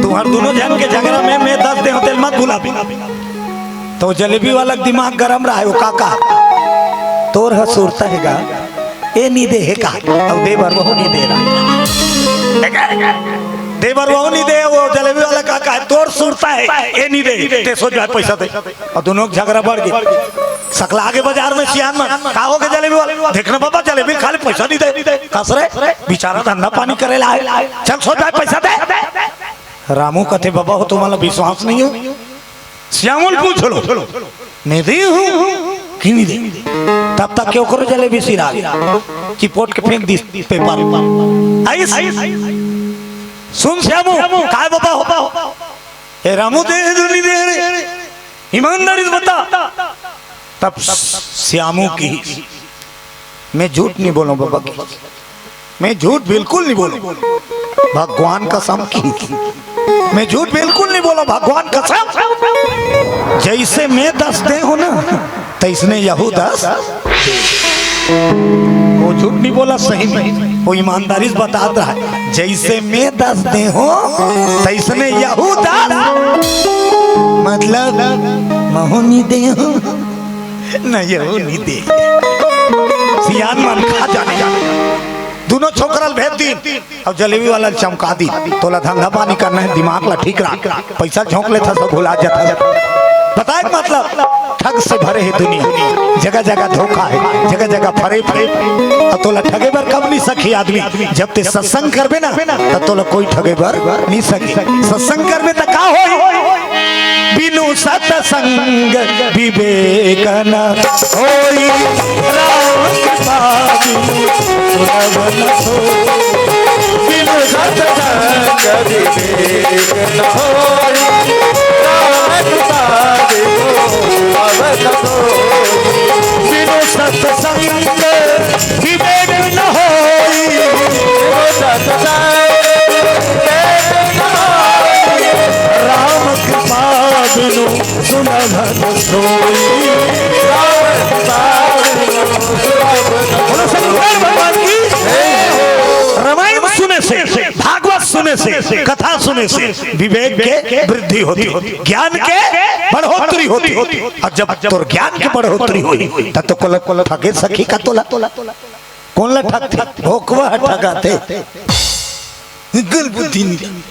तुंहर दुनों झन के झगरा में मैं दस दे हों तेला मत भुलाबे।" त जलेबी वाला के दिमाग गरम रहा हे, वो का कहा, "तोर ह सुरता हे गा, ए नी दे हे का, अउ दे बर वहू नी दे रहा।" दे बर वहू नी दे, वो जलेबी वाला का कहा, "तोर सुरता हे, ए नी दे, ते सोझ बाय पइसा दे।" अउ दुनों के झगरा बढ़ गे। सकला आगे बाजार में सियान मन, "का हो गे जलेबी वाला?" "देख ना बाबा, जलेबी खाली पइसा नइ दे।" "कस रे, बिचारा धंधा पानी करे ला आय, चल सोझ बाय पइसा दे।" रामू कथे, "बाबा हो, तुमन ला विश्वास नइ हे, श्यामू ल पूछ लो, मैं दे हों कि नइ दे।" तब तक के ओकरो जलेबी सिरा गे, चिपोट के फेंक दिस पेपर। आइस, "सुन श्यामू।" "काय बाबा हो?" "ए रामू दे हे धुन नइ दे रे, ईमानदारी से बता।" तब श्यामू कहिस, मैं झूठ नहीं बोलूं बाबा की, मैं झूठ बिल्कुल नहीं बोलूं। भगवान कसम की, मैं झूठ बिल्कुल नहीं बोलूं, भगवान कसम। जैसे मैं दस दे हूं ना, तैसने यहू दस। वो झूठ नहीं बोला, सही में वो ईमानदारी से बतात रहा है। जैसे मैं दस दे हूं, तैसने यहू दस। मतलब महू नहीं दे हूं, न यहू नहीं दे। सियान मन खा जाने। दोनों छोकरा ल भेज दीन, अब जलेबी वाला ल चमका दीन। तोला धंधा पानी करना है, दिमाग ला ठीक रख। पैसा झोंक लेथा, सब भुला जाता। बताए के मतलब, ठग से भरे है दुनिया, जगह जगह धोखा है, जगह जगह फरेब है। अब तोला ठगे बर कब नहीं सखी आदमी? जब ते सत्संग करबे ना, तब तोला कोई ठगे बर नहीं सके। सत्संग करबे त का होई? बिनु सत्संग विवेक न होई, राम कृपा बिनु सुलभ न होई। बिनु सत्संग विवेक न होई, राम कृपा बिनु सुलभ न होई। बिनु सत्संग विवेक न होई, बिनु सत्संग विवेक न होई। राम कृपा बिनु सुलभ न सोई। बोलो शंकर भगवान की। रामायण सुने से, भागवत सुने से, कथा सुने से विवेक के वृद्धि होती, ज्ञान के बढ़ोतरी होती। और जब तोर ज्ञान के बढ़ोतरी होई, तब तो कोला कोला ठगे सखी का तोला। कोन ला ठगथे? भोकवा ह ठगाथे। गल बुद्धि नहीं।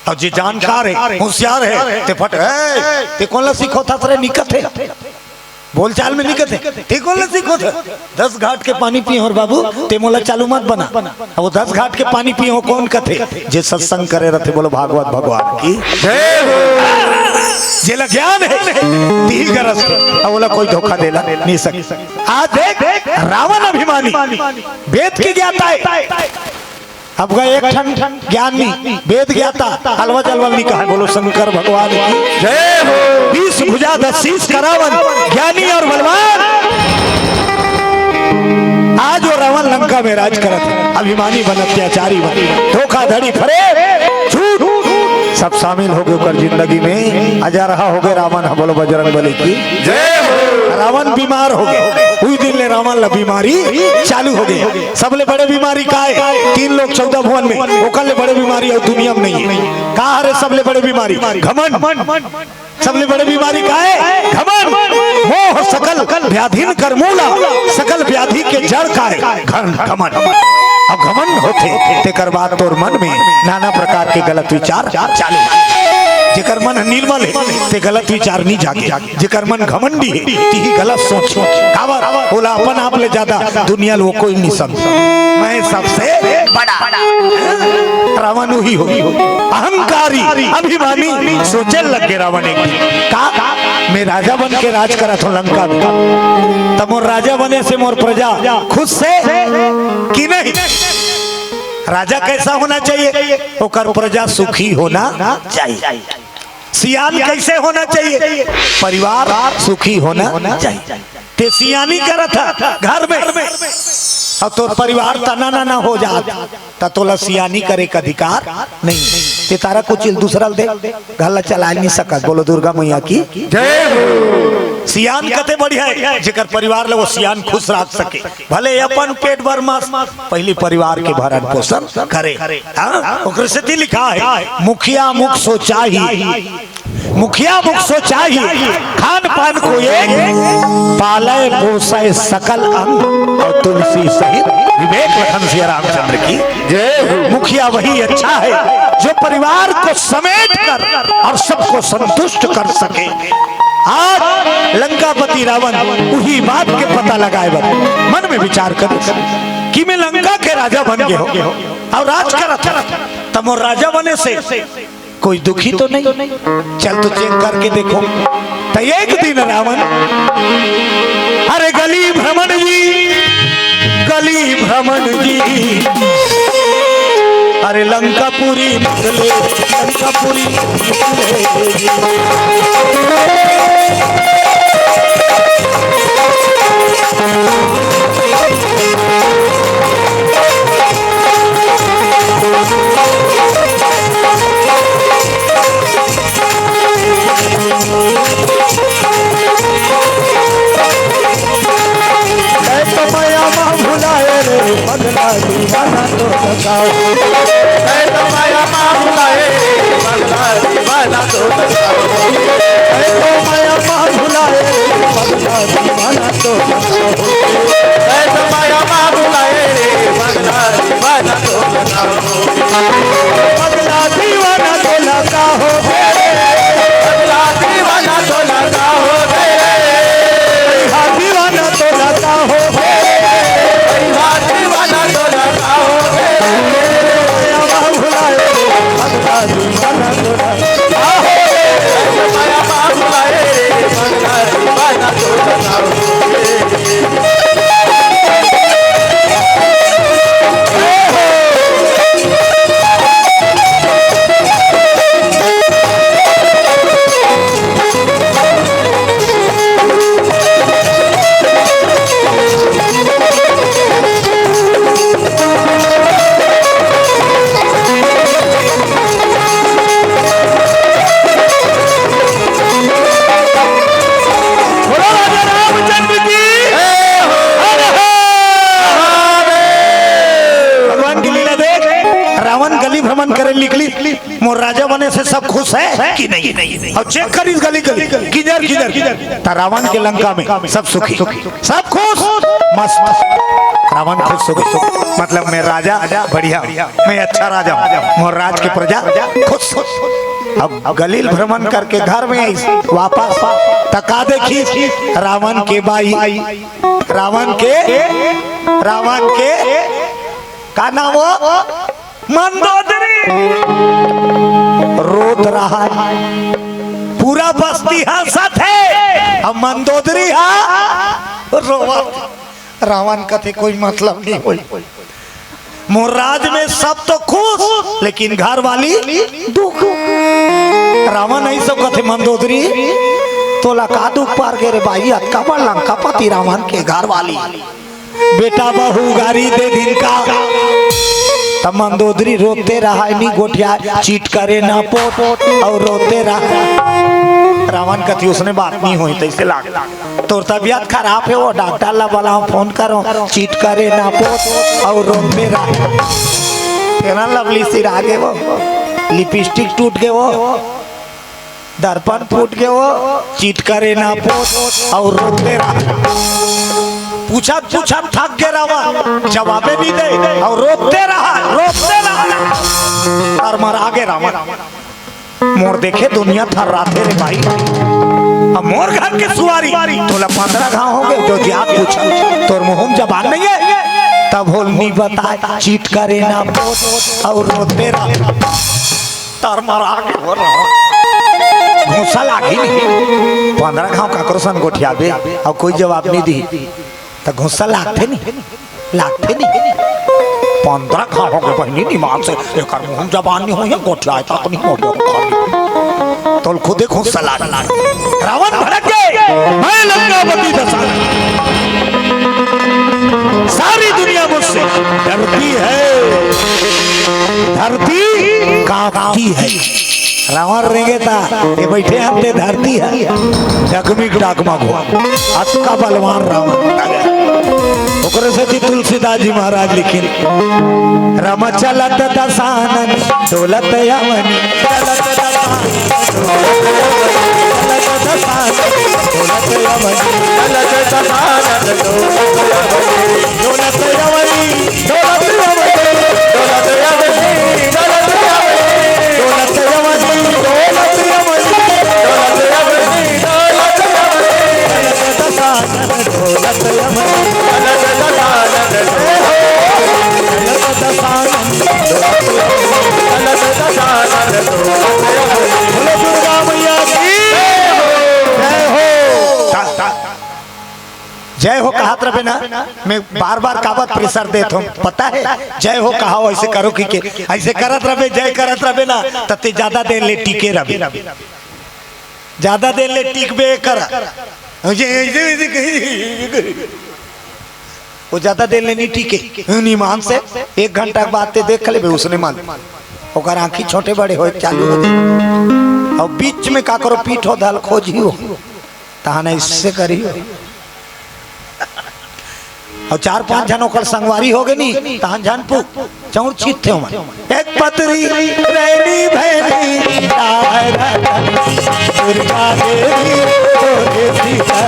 और जे जानकार है, होशियार है, ते फट, "ए, ते कोन ला सिखोथस रे?" निकथे। बोलचाल में निकथे। "ते कोन ला सिखोथस?" "दस घाट के पानी पीए हों बाबू, ते मोला चालू मत बना।" अब वो दस घाट के पानी पीए हों कोन कथे? जे सत्संग करे रथे, बोलो भागवत भगवान की। जय हो। जेला ज्ञान है, तिही गरज, अब ओला कोई धोखा देला नहीं सके। आज देख, रावण अभिमानी, वेद के ज्ञाता है। अब गा एक ठन ज्ञान नहीं, वेद ज्ञाता, अलवा जलवा नहीं कहा। बोलो शंकर भगवान की। जय हो। बीस भुजा दस शीश का रावण, ज्ञानी और बलवान। आज वो रावण लंका में राज करत है, अभिमानी बन, अत्याचारी बन, धोखाधड़ी, फरेब, झूठ, सब शामिल हो गए ओकर जिंदगी में। अजरहा हो गए रावण ह, बोलो बजरंग बली की। जय हो। रावण बीमार हो गए, उही दिन ले रावण ला बीमारी चालू हो गई। सबले बड़े बीमारी का है? तीन लोक चौदह भुवन में, ओकर ले बड़े बीमारी अउ दुनिया में नहीं है। का हरे सबले बड़े बीमारी? घमंड। सबले बड़े बीमारी का है? घमंड। मोह सकल व्याधिन कर मूला, सकल व्याधि के जड़ का है घन-, घमंड। अब घमंड होथे, तेकर बाद तोर मन में नाना प्रकार के गलत विचार चालू। जेकर मन निर्मल है, ते गलत विचार नहीं जागे। जेकर मन घमंडी हे, तिही गलत सोच। काबर? ओला अपन आप ले ज्यादा दुनिया ल वो कोई नहीं समझे। मैं सबसे बड़ा। रावण उही हो, अहंकारी, अभिमानी। सोचे लग गे रावण एक दिन, का मैं राजा बन के राज करत हों लंका में, त मोर राजा बने से मोर प्रजा खुश से कि नहीं? राजा कैसा होना चाहिए? ओकर प्रजा सुखी होना चाहिए। सियान कैसे होना चाहिए? परिवार सुखी होना चाहिए। ते सियानी करत ह घर में, अउ तोर परिवार तना नाना हो जात, त तोला सियानी करे के अधिकार नहीं। ते तारा कुचिल दूसरा ल दे, घर ला चला नहीं सकत। बोलो दुर्गा मैया की जय हो। सियान कते बढ़िया है, जेकर परिवार ल वो सियान खुश रख सके। भले अपन पेट भर मस, पहली परिवार के भरण पोषण करे। हाँ? ओकरे सेती लिखा है, मुखिया मुख सोचाही, मुखिया मुख सोचाही, खान पान को एक, पालय पोषय सकल अंग, और तुलसी सहित विवेक लखन सिया रामचंद्र की जय हो। मुखिया वही अच्छा है जो परिवार को समेट कर और सबको संतुष्ट कर सके। आज लंकापति रावण उही बात के पता लगाए बर मन में विचार करे कि मैं लंका के राजा बन गे हों अउ राज करत हों, त मोर राजा बने से कोई दुखी तो नहीं? चल तो चेक करके देखो। त एक दिन रावण, अरे गली भ्रमण जी, गली भ्रमण जी, अरे लंकापुरी निकले, लंकापुरी निकले। तो बताओ। ऐ तो माया मा भुलाए, पगला दीवाना तो बताओ। ऐ तो माया मा भुलाए, पगला दीवाना तो बताओ। ऐ तो माया मा भुलाए, पगला दीवाना तो बताओ। पगला दीवाना तो लगा हो। पगला दीवाना तो लगा हो। हाँ, दीवाना तो लगा हो। बोलो राजा रामचंद्र की। जय हो। हर हर महादेव। भगवान की लीला देख, रावण गली भ्रमण करे निकली, मोर राजा बने से सब खुश है कि नहीं? और चेक करिस गली गली, किधर किधर, त रावण के लंका में सब सुखी, सब खुश, मस्त। रावण खुश हो गए, मतलब मैं राजा बढ़िया, मैं अच्छा राजा हूँ, मोर राज के प्रजा खुश। अब गलील भ्रमण करके घर में आई वापस, त का देखी? रावण के बाई, रावण के, रावण के का नाम हो? मंदोदरी। रोत रहा है, पूरा बस्ती हंसत है, अब मंदोदरी हा रोवत। रावण कथे कोई मतलब नहीं होई, मोर राज में सब तो खुश, लेकिन घर वाली दुख। रावण ऐसे कथे, मंदोदरी, तोला का दुख पार गे रे बाई, अतका बड़ लंकापति रावण के घर वाली। बेटा बहू गारी दे दिन का, त मंदोदरी रोते रहा, नी गोठिया, चीट करे ना पोट, और रोते रहा। रावण कथी, उसने बात नहीं होई, तैसे लाग। तोर तबियत खराब है, वो डॉक्टर ला बुलाओ, फोन करो, चीट करे ना पोट, और रोते रहा। तेरा लवली सिरा गे वो, लिपस्टिक टूट गे वो, दर्पण फूट गे वो, चीट करे ना पोट और रोते रहा। पूछत पूछत थक गे रावण, जवाबे नहीं दे और रोते रहा, रोते रहा। और मरा गे रावण। मोर देखे दुनिया थर्राथे रे भाई, अब मोर घर के सुवारी तोला पंद्रह घाव हो गए, जो जात पूछा तोर मुंह में जबान नहीं है, तब होल नहीं बताए, चीट करे ना पोट और रोते रहा। तर मरा के हो रहा। घूसा लागी नहीं। पंद्रह घाव काकरो सन गोठियाबे, अब कोई जवाब नहीं दी, त घूसा लागथे नहीं, लागथे नहीं। पंद्रह घाव हो गए बहिनी, निमान से एकर मुंह जबान नहीं होई, गोठियाए तक नहीं मोड़ियो खाली। तोल खुदे घूसा लाग। रावण भड़क गए, मैं लंकापति दशरथ, सारी दुनिया मुझसे डरती है, धरती कांपती है। रावण रेंगे ता, ये बैठे हम ते धरती है, डगमिक डागमग हो, अतका बलवान रावण। ओकरे सेती तुलसीदास जी महाराज लिखिन, रम चलत दसानन डोलत अवनी, चलत दसानन डोलत अवनी, चलत दसानन डोलत अवनी, डोलत अवनी। बोलो दुर्गा मैया की जय हो। जय हो कहत रबे ना, मैं बार बार काबर प्रेशर देत हूँ, पता है? जय हो कहा, ऐसे करो कि के, ऐसे करत रबे, जय करत रबे ना, तते ज्यादा देर ले टिके रबे, ज्यादा देर ले टिकबे कर। वो ज्यादा देर ले नहीं टिके, नहीं मान से एक घंटा के बाद ते देख लेबे, उसने मान ओकर आंखी छोटे बड़े होए चालू हो जाए। और बीच में का करो, पीठ हो धल खोजी हो, तहान इससे करी हो। अउ चार पांच झन ओकर संगवारी होगे नी, तहन झन पू चौड़ छितथे ओमन। एक पतरी रैनी भैनी, दुर्गा देवी, तोरे सीता,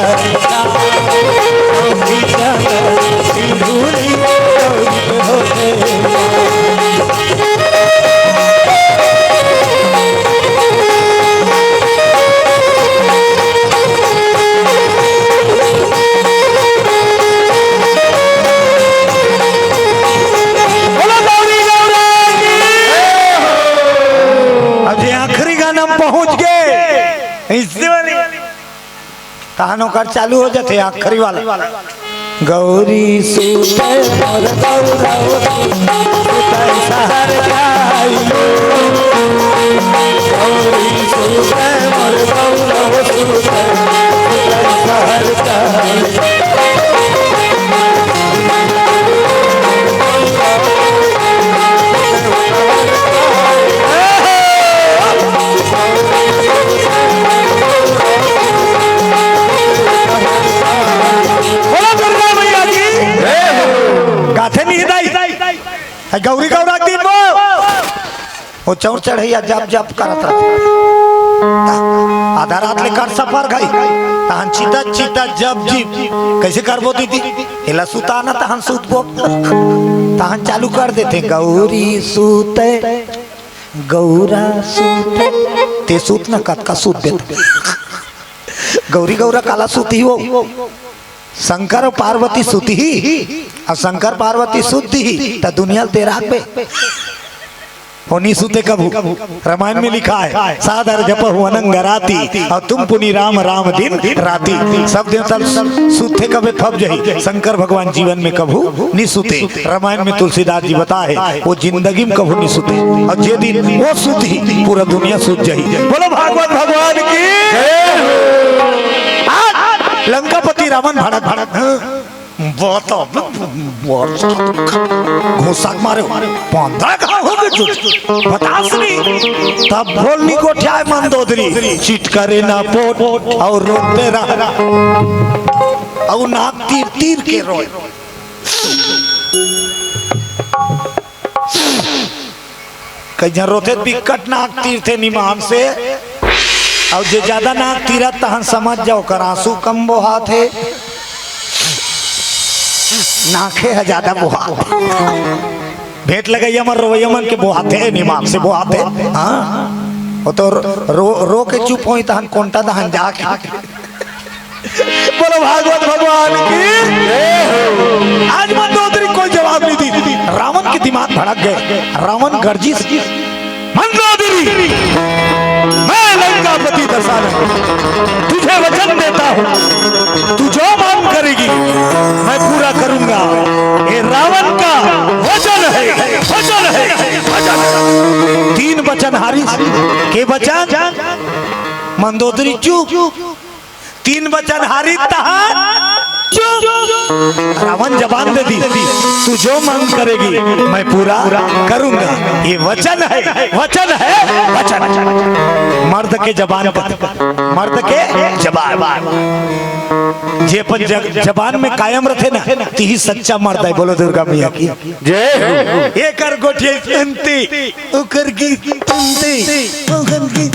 बोलो गौरी गौरा की। अब ये आखिरी गाना में पहुंच गए, इससे वाली तहन ओकर चालू हो जाथे आखिरी वाला। गौरी सुते मोर गौरव, सुते सहर जाई। गौरी सुते मोर गौरव, सुते, सुते सहर जाई। बोलो दुर्गा मैया की। गाथे नहीं दाई। ए, गौरी गौरा के दिन वो, वो चौर चढ़ैया जप जप करत रहे। आधा रात ले कर सफर गई, तहन चिता चिता जप जीप। कैसे करबो दीदी? एला सुता ना, तहन सुतबो। तहन चालू कर देथे, गौरी सुते, गौरा सुते। ते सुत ना, कतका सुत देथे। गौरी गौरा काला सुती हो? शंकर अउ पार्वती सुतही, अउ शंकर पार्वती सुतही, त दुनिया ल ते राखबे। ओ नी सुते कभू। रामायण में लिखा है, "सादर जपहु अनंग राती, अउ तुम पुनि राम राम दिन राती।" सब देवता ल सुतथे कभे फब जही, शंकर भगवान जीवन में कभू नी सुते। रामायण में तुलसीदास जी बताए, वो जिंदगी में कभू नी सुते, अउ जे दिन वो सुतही, पूरा दुनिया सुत जही। बोलो भागवत भगवान की। आज लंकापति रावण भड़क भड़क, हाँ? बहुत, बहुत घुसा के मारे, पंद्रह घाव हो गए तुझे, बतास नहीं। तब बोल नी गोठियाए मंदोदरी, चिट करे ना पोट, अउ रोते रह, अउ नाक तीर तीर के रोए। कई झन रोथे बिकट नाक तीरथे निमान से, अउ जे ज्यादा नाक तीरत तहन समझ जाओ, ओकर आंसू कम बोहात हे, नाखे ह ज्यादा बोहात। भेंट लगइया मन, रोवइया मन के बोहात हे, निमान से बोहात हे। हाँ, वो तो रो, रो के चुप होई, तहन कोंटा दहन जाके। बोलो भागवत भगवान की। आज मंदोदरी कोई जवाब नहीं दी। रावण के दिमाग भड़क गए। रावण गर्जिस, "मंदोदरी, मैं लंकापति दशरथ तुझे वचन देता हूँ, तू जो मांग करेगी, मैं पूरा करूंगा। ये रावण का वचन है, वचन है, वचन है।" तीन वचन हारिस। के वचन? मंदोदरी चुप। तीन वचन हारी तहार चुप। रावण जबान दे दी, "तू जो मांग करेगी, मैं पूरा करूंगा।" ये वचन है, वचन है, वचन। मर्द के जबान पर, मर्द के जबान। जे अपन जग-, जबान में कायम रथे ना, तिही सच्चा मर्द है। बोलो दुर्गा मैया की जय हो। एकर गोठिया अंती। ओकर की तुमते, ओकर की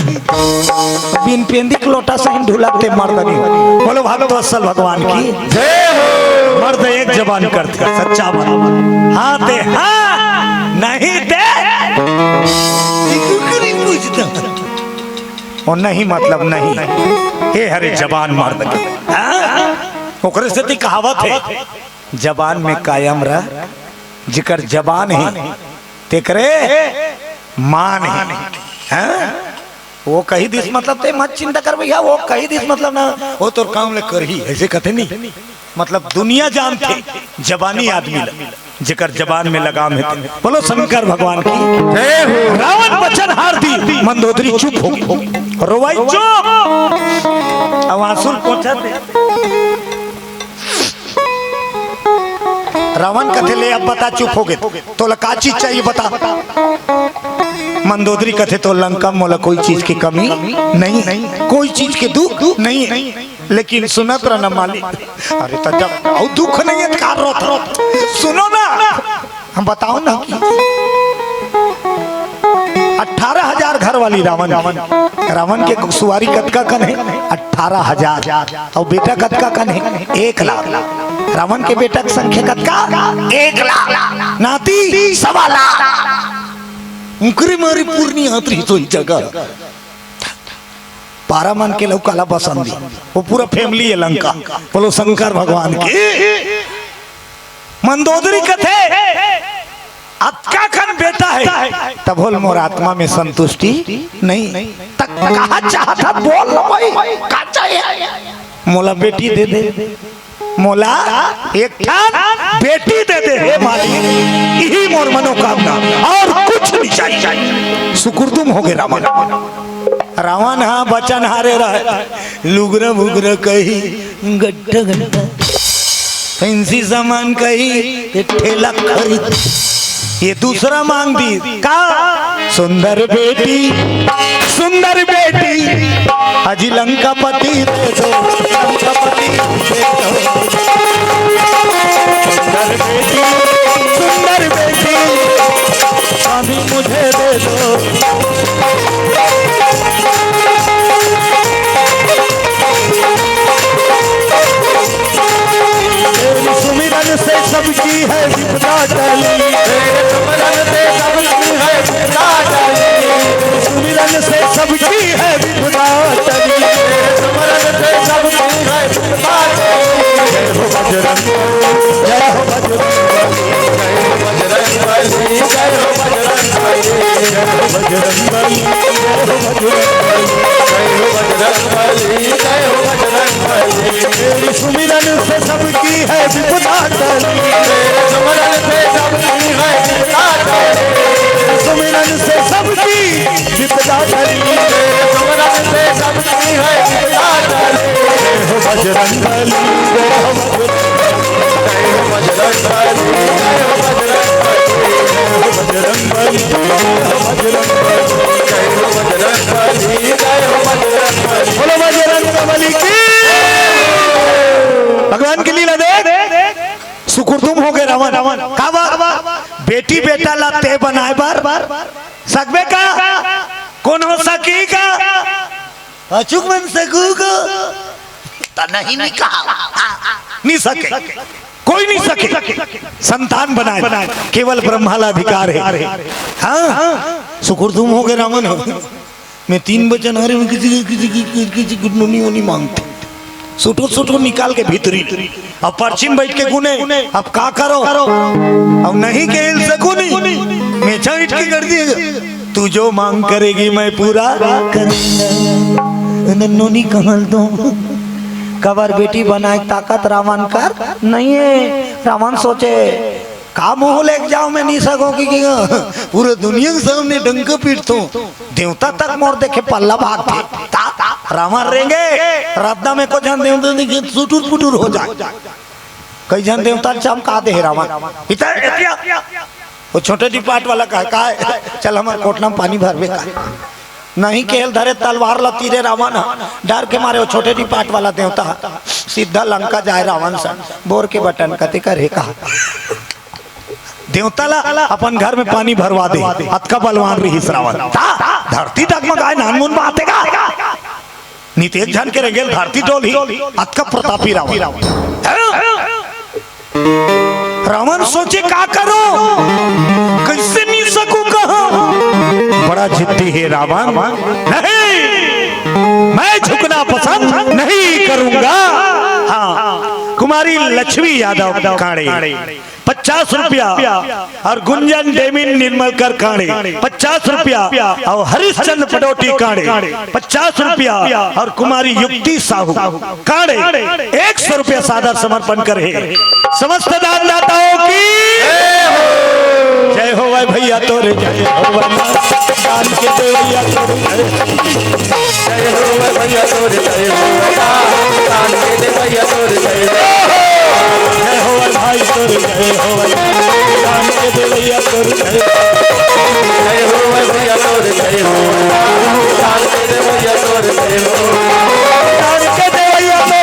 बिन पेंदी के लोटा सहिन ढुलकते मर्द नहीं। बोलो भक्त वत्सल भगवान की जय हो। मर्द एक जबान करथे, सच्चा मर्द। हाँ ते हाँ, नहीं ते कुकरी पूछता। और नहीं मतलब नहीं। ये हरे जबान मर्द के। हाँ? ओकरे सेती कहावत है, जबान में कायम रह, जेकर जबान है, तेकरे मान है। हैं? वो कही दिस मतलब ते मत चिंता कर भैया, वो कही दिस मतलब ना, वो तोर काम ले करही, ऐसे कथे नहीं। मतलब दुनिया जानथे, जबानी आदमी ला, जेकर जबान में लगाम है। बोलो शंकर भगवान की। जय हो। रावण वचन हार दी, मंदोदरी चुप हो गई। रोवाई चुप। अब आंसू पोंछा थे। रावण कथे, "ले अब बता, चुप हो गए, तोला का चीज चाहिए बता।" मंदोदरी कथे, "तो लंका मोला कोई चीज की कमी नहीं, कोई चीज के दुख नहीं।" लेकिन सुनत रहना मालिक। अरे त जब अउ दुख नहीं है त का रोत? सुनो ना, हम बताओ ना कि अठारह हजार घर वाली रावण, रावण के सुवारी कतका कन हे? अठारह हजार। अउ बेटा कतका कन हे? एक लाख। रावण के बेटा के संख्या कतका? एक लाख। नाती सवा लाख। उंकरी मारी पूर्णी आतरी सोई जगह। पारा मन के लउका ला बसन दी, वो पूरा फैमिली है लंका। बोलो शंकर भगवान की। मंदोदरी कथे, अतका खन बेटा है, तभो ले मोर आत्मा में संतुष्टि नहीं। त कहा चाहत हस, बोल ना भाई, का चाहिए? मोला बेटी दे दे, मोला एक ठन बेटी दे दे, हे मालिक, यही मोर मनोकामना, और कुछ नहीं चाहिए। सुकुरदुम हो गे रावण। रावण हा बचन हारे रहे, लुगरा मुगरा कही, गट्टा गट्टा, फैंसी सामान कही, ये ठेला खरीद, ये दूसरा मांग दी का? सुंदर बेटी, सुंदर बेटी, अजी लंकापति दे दो, लंकापति दे दो। सुंदर बेटी, सुंदर बेटी, स्वामी मुझे दे दो। तेरी सुमिरन से सबकी है विपदा टली। तेरे सुमिरन से सबकी है विपदा टली। तेरे सुमिरन से सबकी है विपदा टली। तेरे सुमिरन से सबकी है विपदा टली। जय हो बजरंग, जय हो बजरंग, जय हो बजरंग बली, जय हो बजरंग बली, जय हो बजरंग बली, जय हो बजरंग बली, जय हो बजरंग बली, जय हो बजरंग बली। तेरी सुमिरन से सबकी है विपदा टली। तेरे सुमिरन से सबकी है विपदा टली। सुमिरन से सबकी विपदा टली। तेरे सुमिरन से सबकी है विपदा टली। जय हो बजरंग बली, जय हो बजरंग बली, जय हो बजरंग बली, जय हो बजरंग बली, जय हो बजरंग बली, जय हो बजरंग बली, जय हो बजरंग बली, जय हो बजरंग बली। बोलो बजरंग बली की। भगवान की लीला देख, सुकुरदुम हो गे रावण। का बात? बेटी बेटा ला ते बनाए बर सकबे का? कोन हो सकी का? अचूक मन सकू का? त नहीं, नहीं कहा। नहीं सके, कोई नहीं सके। संतान बनाए, केवल ब्रह्मा ला अधिकार है। हाँ, सुकुरदुम हो गे रावण हो। मैं तीन बचन हारे, मैं किसी, किसी, किसी, किसी, किसी को नोनी वोनी मांगते। सुटो सुटो निकाल के भीतरी। अब पर्ची में बैठ के गुने, अब का करो? अब नहीं कह सकूं नहीं, मैं छाइट के कर दिए। तू जो मांग करेगी मैं पूरा करूंगा। नन्नू नहीं कहल दो। कबर बेटी बनाए ताकत रावण कर नहीं है। रावण सोचे का मुंह लेके जाओ, मैं नहीं सको कि, कि पूरे दुनिया के सामने डंका पीटतो। देवता तक मोर देखे पल्ला भागथे। ता, ता, रावण रेंगे, रद्दा में को झन देवता देखे सुटुर पुटुर हो जाए। कई झन देवता चमका दे हे रावण। इतर, इतर, वो छोटे डिपार्ट वाला कहा, कहा है, चल हमारे कोटला में पानी भरबे का। नहीं केल धरे तलवार ला तीरे रावण ह, डर के मारे वो छोटे डिपार्ट वाला देवता ह, सीधा लंका जाए रावण से, बोर के बटन कते करे कहा। देवता ला अपन घर में पानी भरवा दे, अतका बलवान रहिस रावण। ता, धरती डगमगाए नानमुन बात हे का? नितेश झन के रेंगेल धरती डोलही, अतका प्रतापी रावण। रावण सोचे, का करो, कैसे नहीं सकूं कहा? बड़ा जिद्दी है रावण। नहीं, मैं झुकना पसंद नहीं करूंगा। हाँ, कुमारी लक्ष्मी यादव कांड़े, पचास रुपया, और गुंजन डेमिन निर्मलकर कांड़े, पचास रुपया, और हरिश्चंद्र पडोटी कांड़े, पचास रुपया, और कुमारी युक्ति साहू कांड़े एक सौ रुपया सादर समर्पण करे। समस्त दानदाताओं की जय हो। भाई भैया तोरे जय हो, दान के देवैया तोरे जय हो। जय हो भैया तोरे जय हो, दान के देवैया तोरे जय हो। जय हो भाई तोरे जय हो, दान के देवैया तोरे जय हो। जय हो भैया तोरे जय हो, दान के देवैया तोरे जय हो। दान के देवैया तोरे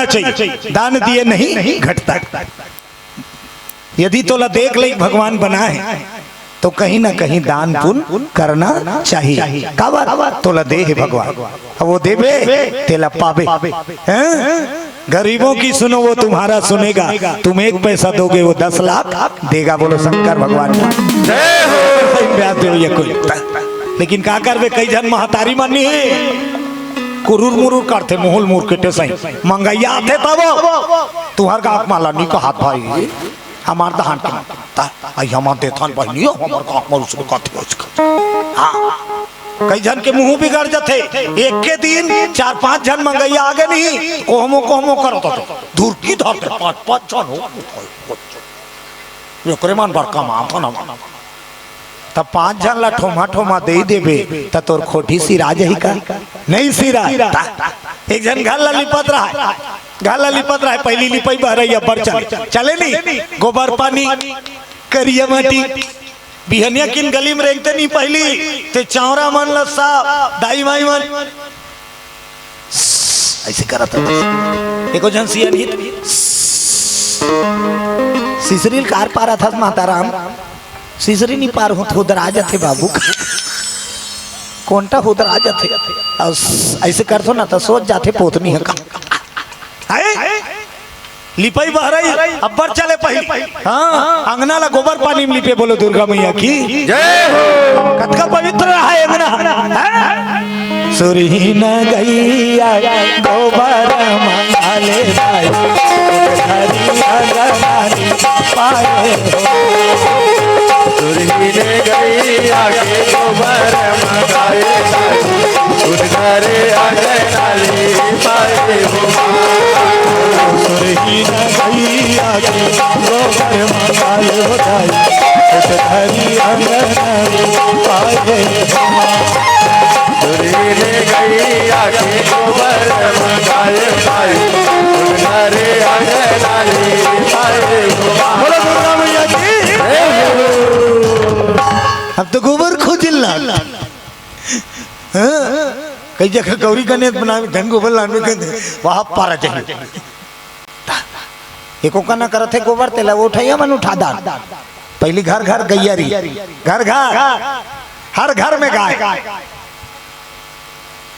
चाहिए, दान दिए नहीं घटता। यदि तोला देख ले भगवान बनाए, तो कहीं ना कहीं दान पुण्य करना चाहिए। काबर? तोला दे हे भगवान, अब वो देबे, तेला पाबे। हैं? गरीबों की सुनो, वो तुम्हारा सुनेगा। तुम एक पैसा दोगे, वो दस लाख देगा। बोलो शंकर भगवान की जय हो। सही ब्याज दे ये कोई। लेकिन का करबे, कई झन महतारी मन नहीं, कुरुर मुरुर करथे, मुहुल मुर के टेसई मंगैया आथे तब। तुहर गाँव माला नहीं कहत भाई, हमार दहान के माता, आई हमार देथन बहिनी, हमार गाँव में उसने कथे उसका। हाँ, कई झन के मुंह बिगड़ जथे। एक के दिन चार पांच झन मंगैया आगे नहीं, कोहमो कोहमो करत होथे, धुरकी धरथे, पांच पांच झन हो। एकरे मन बड़का माथा न। तब पांच झन ला ठोमा ठोमा दे देबे, त तोर खोटी सिरा जही का? नहीं सिरा। एक झन घर ला लिपत रहा, घर ला लिपत रहा, पहली लिपई बहरई अब्बड़ चले, चले नहीं? गोबर पानी, करिया माटी, बिहनिया किन गली में रेंगते नहीं पहली, ते चौरा मन ला साफ, दाई माई मन ऐसे करत हस। एको झन सियन हित सिसरील कार पारत हस, माता राम, सिसरी नी पार होत, हुदरा जथे बाबू, कोंटा हुदरा जथे। अउ ऐसे करथो ना, त सोच जाथे पोतनी ह का। हाय? लिपई बहरई अब्बड़ चले पहिली। हाँ, अंगना ला गोबर पानी में लिपे। बोलो दुर्गा मैया की जय हो। कतका पवित्र रहा अंगना। हाँ? सुरही न गैया गोबर मंगाले भाई, हरी अंगना पाए हो। सुरही न गैया के गोबर मंगाले भाई, उनकरे अंगना ले पाए हो। सुरहीन गैया के गोबर मंगाए हो दाई, खेत धरी अंगन पाए हो। सुरहीन गैया के गोबर मंगाए हो दाई, उनकरे अंगना ले पाए हो। बोलो दुर्गा मैया की। अब तो गोबर खोजिल लाग। हाँ? कई जगह गौरी गणेश बनावे, धन गोबर लानवे के दे, वहाँ पारा चाहिए। एको कना करत हे गोबर तेला, वो उठाइया मन उठा दान। पहली घर घर गैया रही, घर घर, हर घर में गाय।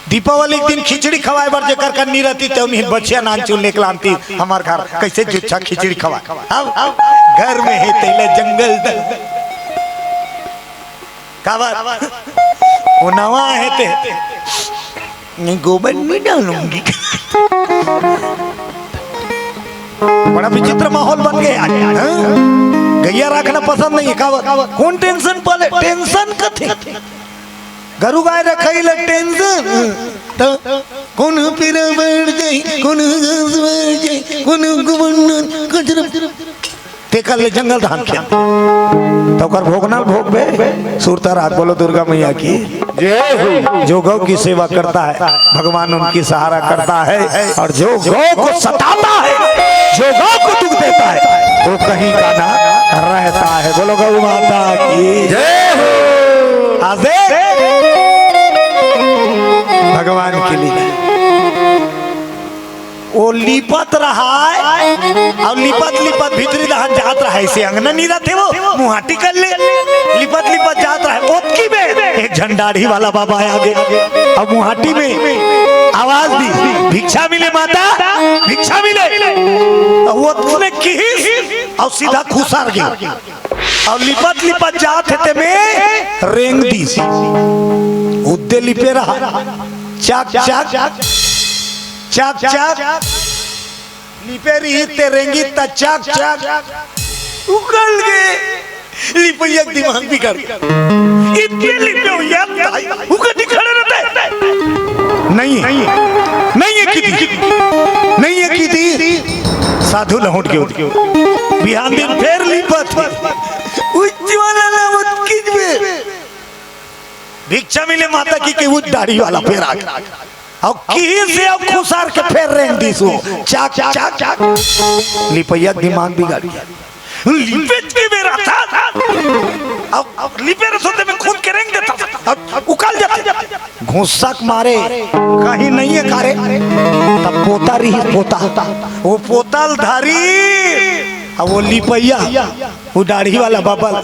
दीपावली के दिन खिचड़ी खवाए बर जेकर कन्नी रहती, ते उन्हीं बछिया नान चुन लेके लानती, हमार घर कैसे जुच्छा खिचड़ी खवाए। अब, अब घर में है तेला जंगल दल। काबर? वो नवा है ते। नहीं, गोबर नहीं डालूंगी। बड़ा विचित्र माहौल बन गया आज, हाँ? गैया रखना पसंद नहीं है। काबर? कौन टेंशन पाले? टेंशन कथे? गरु गाय रखई ल टेंशन। त कौन पीरा बढ़ जाई, कौन घास बढ़ जाई, कौन गोबर कचरा। तेकर ले जंगल धान खेत। तो ओकर भोगना ल भोगबे, सुरता राख। बोलो दुर्गा मैया की जय हो। जो गौ की सेवा करता है, भगवान उनकी सहारा करता है, और जो गौ को सताता है, जो गौ को दुख देता है, वो कहीं का ना रहता है। बोलो गौ माता की जय हो। आजे भगवान के लिए वो लिपत रहाय, अउ लिपत लिपत भीतरी डहर जात रहाय, से अंगना नी रथे वो, मुहाटी कर ले, लिपत लिपत जात रहाय। ओतकी में एक झन दाढ़ी वाला बाबा आगे, अब मुहाटी में आवाज दी, "भिक्षा मिले माता, भिक्षा मिले।" अउ ओतने किहिस, अउ सीधा खुसर गे, अउ लिपत लिपत जात हे तेमे रेंग दिस, उद्दे लिपे रहा, चाक चाक चाक चाक। लिपे रही ते रेंगी त चाक चाक। उकल गे। लिपैया के दिमाग बिगड़ गया। इतने लिपे हो यार, भाई, उकल के खड़े रहते हैं। नहीं है। नहीं है किती। नहीं है किती। साधु लहुट के उठ। बिहान दिन फेर लिपत हे। उज्ज्वल नाम किजबे। भिक्षा मिले माता की, के वो दाढ़ी वाला फेर आ गया। अउ किहिस हे अउ खुसर के फेर रेंग दिस वो। चाक, चाक, चाक। लिपैया दिमाग बिगड़ गया। लिपे के बेरा था। अब, अब लिपे रसोते में खुद के रेंग देता था। अब उकल जाता। भुस्सक मारे, कहीं नहीं है कारे। तब पोता रही, पोता, वो पोतल धारी, अब वो लिपैया, वो दाढ़ी वाला बबल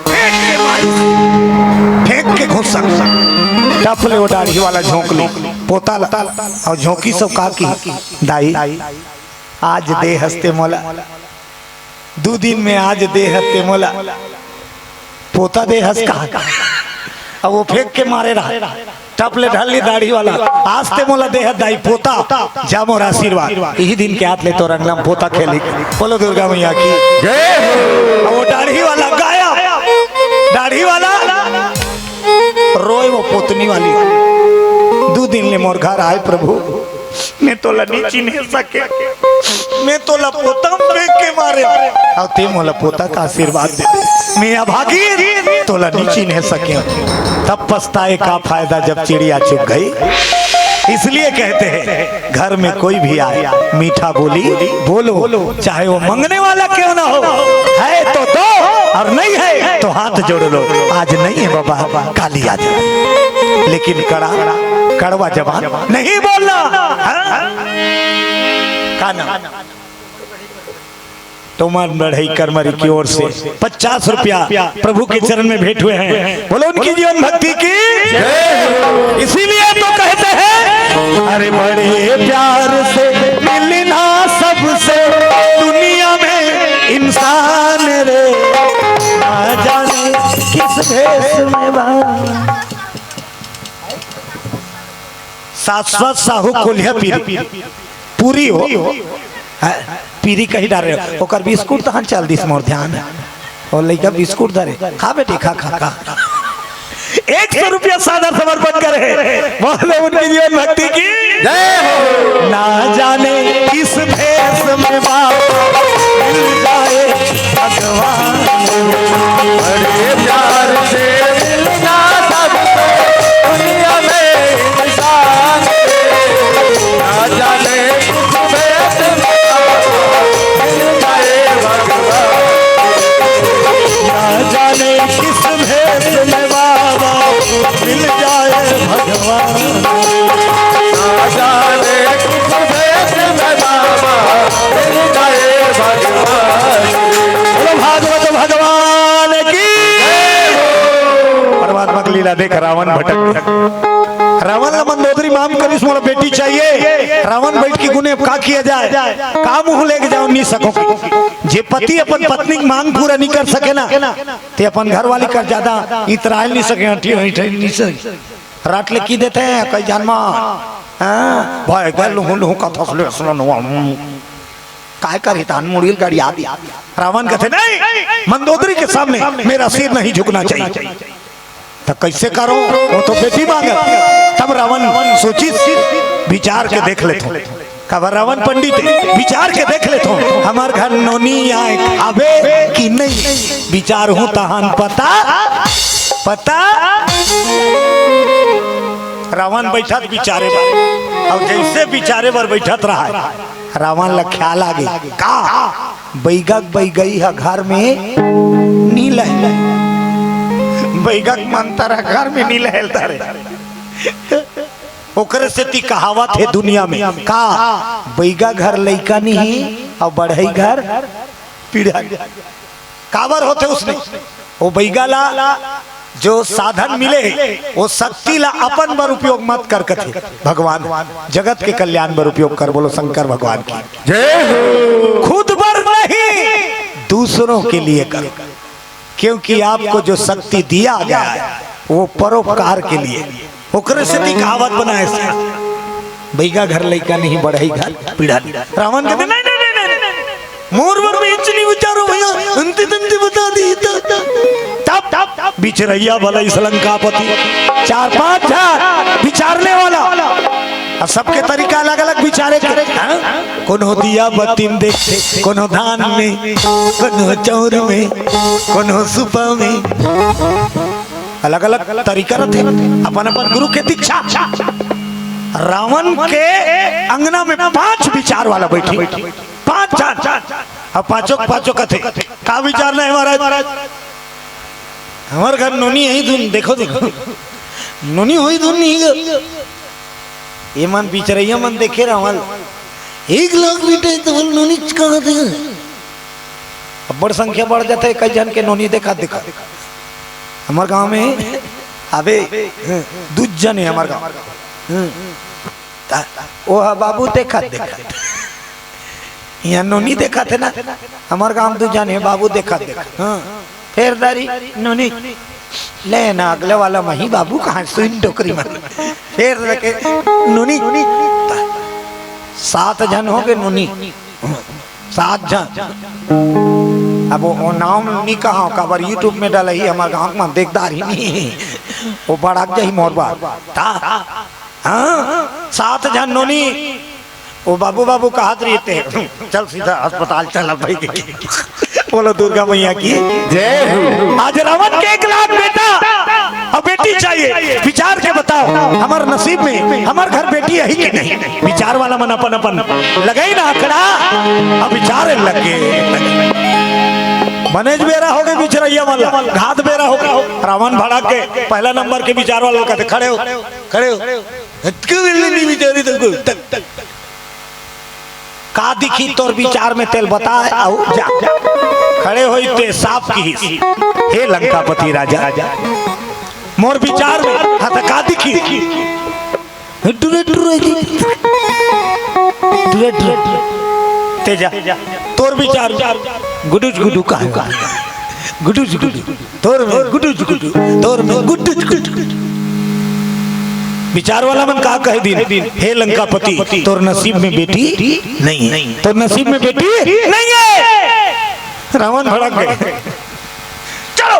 फेंक के मारी, फेंक के घुस्सक, टप ले वो दाढ़ी वाला झोंक ली, पोता ला, और झोंकी सब का की, दाई, आज दे हस्ते मोला, दू दिन में आज दे हस्ते मोला, पोता दे हस कहा। अब वो फेंक के मारे रहा, टप ले ढल ली दाढ़ी वाला, आज ते मोला दे हस दाई पोता, जा मोर आशीर्वाद। यही दिन के हाथ ले तो रंगलम पोता खेली। बोलो दुर्गा मैया की। जय हो। अब वो दाढ़ी वाला गायब, दाढ़ी वाला रोए वो पोतनी वाली। दू दिन ले मोर घर आए प्रभु, मैं तोला नी चिन्हे सके, मैं तोला पोता में फेंक के मारे, अउ ते मोला पोता का आशीर्वाद दे। मैं अभागी, तोला नी चिन्हे सके, तब पछताए का फायदा जब चिड़िया चुग गई। इसलिए कहते हैं, घर में कोई भी आए, मीठा बोली बोलो, चाहे वो मंगने वाला क्यों ना हो, है तो दो, और नहीं है तो हाथ जोड़ लो। आज नहीं है बाबा, काली आ जाए। लेकिन कड़ा, कड़वा जबान नहीं बोलना। हाँ? का नाम? तोमर बढ़ई करमरी की ओर से पचास रुपया प्रभु के चरण में भेंट हुए हैं। बोलो उनकी जीवन भक्ति की। इसीलिए तो कहते हैं, अरे बड़े प्यार से मिलना सबसे, दुनिया में इंसान रे, ना जाने किस भेष में बा। शाश्वत साहू कोलिया पीरी, पूरी हो, हाँ, पीरी कही डारे हो, ओकर बिस्कुट तहन चल दिस मोर ध्यान है। और लइका बिस्कुट धरे, खा बेटी, खा, खा, खा। एक सौ रुपया सादर समर्पण करे। बोलो उनकी जीवन भक्ति की। जय हो। ना जाने किस भेष में बाबा मिल जाए भगवान। बड़े प्यार से मिलना सबको, दुनिया में इंसान। ना जाने किस भेष में बाबा मिल जाए भगवान। ना जाने किस भेष में बाबा मिल जाए भगवान। ना जाने किस भेष में बाबा मिल जाए भगवान। बोलो भागवत भगवान की। परमात्मा की लीला देख, रावण भटक गया। रावण ला मंदोदरी मांग करिस, मोला बेटी चाहिए। रावण बैठ के गुने, अब का किया जाए? का मुंह लेके जाओ, नहीं सको। जे पति अपन पत्नी की मांग पूरा नहीं कर सके ना, ते अपन घरवाली कर ज्यादा इतरायल नहीं सके, हठी हठी नहीं सके। राट ले की देते हैं कई जन्मा। हाँ, भाई गल लुहु लुहु कथस ले सुनो नुआ। काय करी तान मुड़ील गड़िया दी। रावण कहते, नहीं, मंदोदरी के सामने मेरा सिर नहीं झुकना चाहिए। तो कैसे करो, वो तो बेटी मांगे। तब रावण सोची, विचार के देख लेते। कब रावण पंडित विचार के देख लेते, हमार घर नोनी आए खाबे कि नहीं। विचार हूँ तहान पता, पता। रावण बैठत विचारे बर, और जैसे विचारे बर बैठत रहा, रावण ला ख्याल आ गई, का बैगक बैगई ह घर में नी लहल, बैगक मंतर ह घर में नी लहल तारे। ओकरे सेती कहावत हे दुनिया में, का बैगा घर लइका नहीं और बढ़ई घर पीढ़ा। काबर होथे उसने? वो बैगा ला जो साधन मिले हे, वो शक्ति ला अपन बर उपयोग मत कर कथे भगवान, जगत के कल्याण बर उपयोग कर। बोलो शंकर भगवान की। जय हो। खुद बर नहीं, दूसरों के लिए कर, क्योंकि आपको जो शक्ति दिया गया है, वो परोपकार के लिए। ओकरे सेती कहावत बनाए से, बैगा घर लइका नहीं, बढ़ई घर पीढ़ा। रावण कहते, नहीं, नहीं, नहीं, नहीं, नहीं। मोर बर में इतनी विचारो भैया, अंति तंति बता दी तो। तब, तब, तब बिचरैया भला इस लंकापति, चार पांच हजार विचारने वाला। अब सबके तरीका अलग-अलग विचारे के, हाँ? कोनो दिया बत्ती में देखथे, कोनो धान में, कोनो चाउर में, कोनो सुपा में। अलग-अलग तरीका रथे, अपन-अपन गुरु के दीक्षा। रावण के अंगना में पांच विचार वाला बैठी, पांच झन। अब पांचों के पांचों कथे, का विचार नहीं महाराज? हमर घर नोनी यही धुन, देखो, देखो। नोनी होई धुन नहीं ग। ये मन बिचरैया मन देखे रहवल। एक लाख बेटा है तो बोल नोनी कहाँ थे? अब्बड़ संख्या बढ़ जाथे, कई झन के नोनी देखा देखा। हमर गांव में अबे दू झन है हमर गांव। ता, ओ हा बाबू देखा देखा। यहाँ नोनी देखा थे ना, हमर गांव दू झन है बाबू देखा देखा। हाँ। फेर दारी नोनी। ले ना, अगले वाला मही बाबू कहाँ सुन डोकरी मन। फेर रखे नोनी। सात झन हो गए नोनी। सात झन। अब वो, वो नाम नहीं कहा, काबर YouTube में डाला ही, हमारे गांव में देखदार ही नहीं। वो बड़ा जाही मोर बार। ता, हाँ, सात झन नोनी। वो बाबू बाबू कहत रहिथे, "चल सीधा अस्पताल चल अब भाई।" बोलो दुर्गा मैया की जय हो। आज रावण के एक लाख बेटा और बेटी चाहिए, विचार के बताओ, हमार नसीब में हमार घर बेटी है कि नहीं? विचार वाला मन अपन अपन लगाई ना आंकड़ा, अब विचार लगे। बनेज बेरा हो गए बिचरैया वाला, घात बेरा हो गए। रावण भड़क के पहला नंबर के विचार वाला कहते, "खड़े हो, खड़े हो।" हटके मिलने नहीं विचारी तो को, तक, तक। का दिखी तोर विचार में, तेल बता, आऊ जा। खड़े होई ते साफ किहिस, "हे लंकापति राजा, मोर विचार में हत का दिखी?" टुरे टुरे जी। टुरे टुरे। ते जा। तोर विचार। गुडुज गुडू का। गुडुज गुडू। तोर में गुडुज गुडू। तोर में गुडुज गुडू। विचार वाला मन का कह दिन, "हे लंकापति, तोर नसीब में बेटी नहीं है। तोर नसीब में बेटी नहीं है।" रावण भड़क गए। चलो,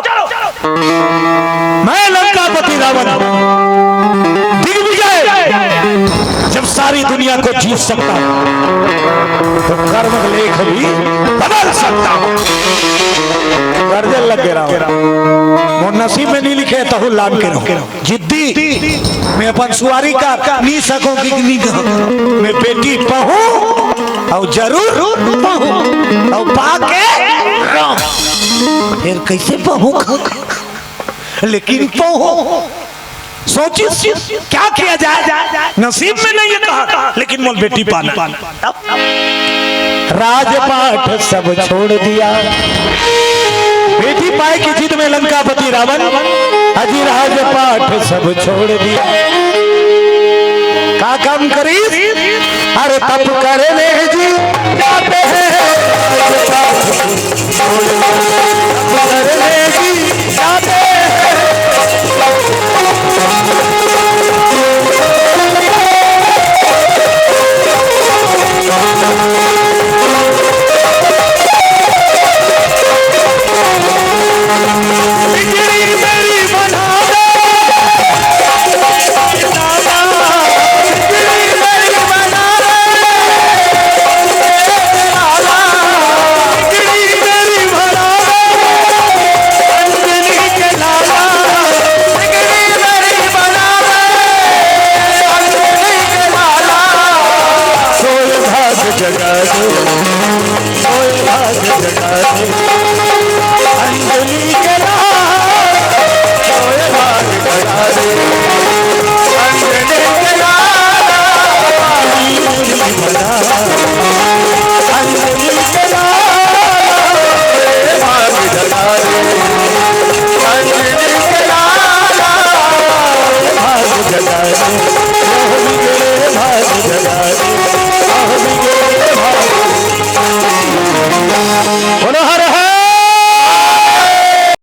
मैं लंकापति रावण, दिग्विजय, जब सारी दुनिया को जीत सकता हूँ, तो कर्म लेख भी बदल सकता हूँ। गर्जन लग गए रावण, मोर नसीब में नहीं लिखे, तहु लान के रहूं। जिद्दी, मैं अपन सुवारी का नहीं सकूं कि नहीं कहूं। मैं बेटी पाहूं और जरूर पाहूं और पाके रहूं। फिर कैसे पाहूं? लेकिन पाहूं। सोचिस, क्या किया जाए? नसीब में नहीं है कहा, लेकिन मोर बेटी पाना। राजपाट सब छोड़ दिया। बेटी पाए की जिद में लंकापति रावण अजी राजपाट सब छोड़ दिया। का काम करी? अरे तप करने जी जाते हैं, राजपाट छोड़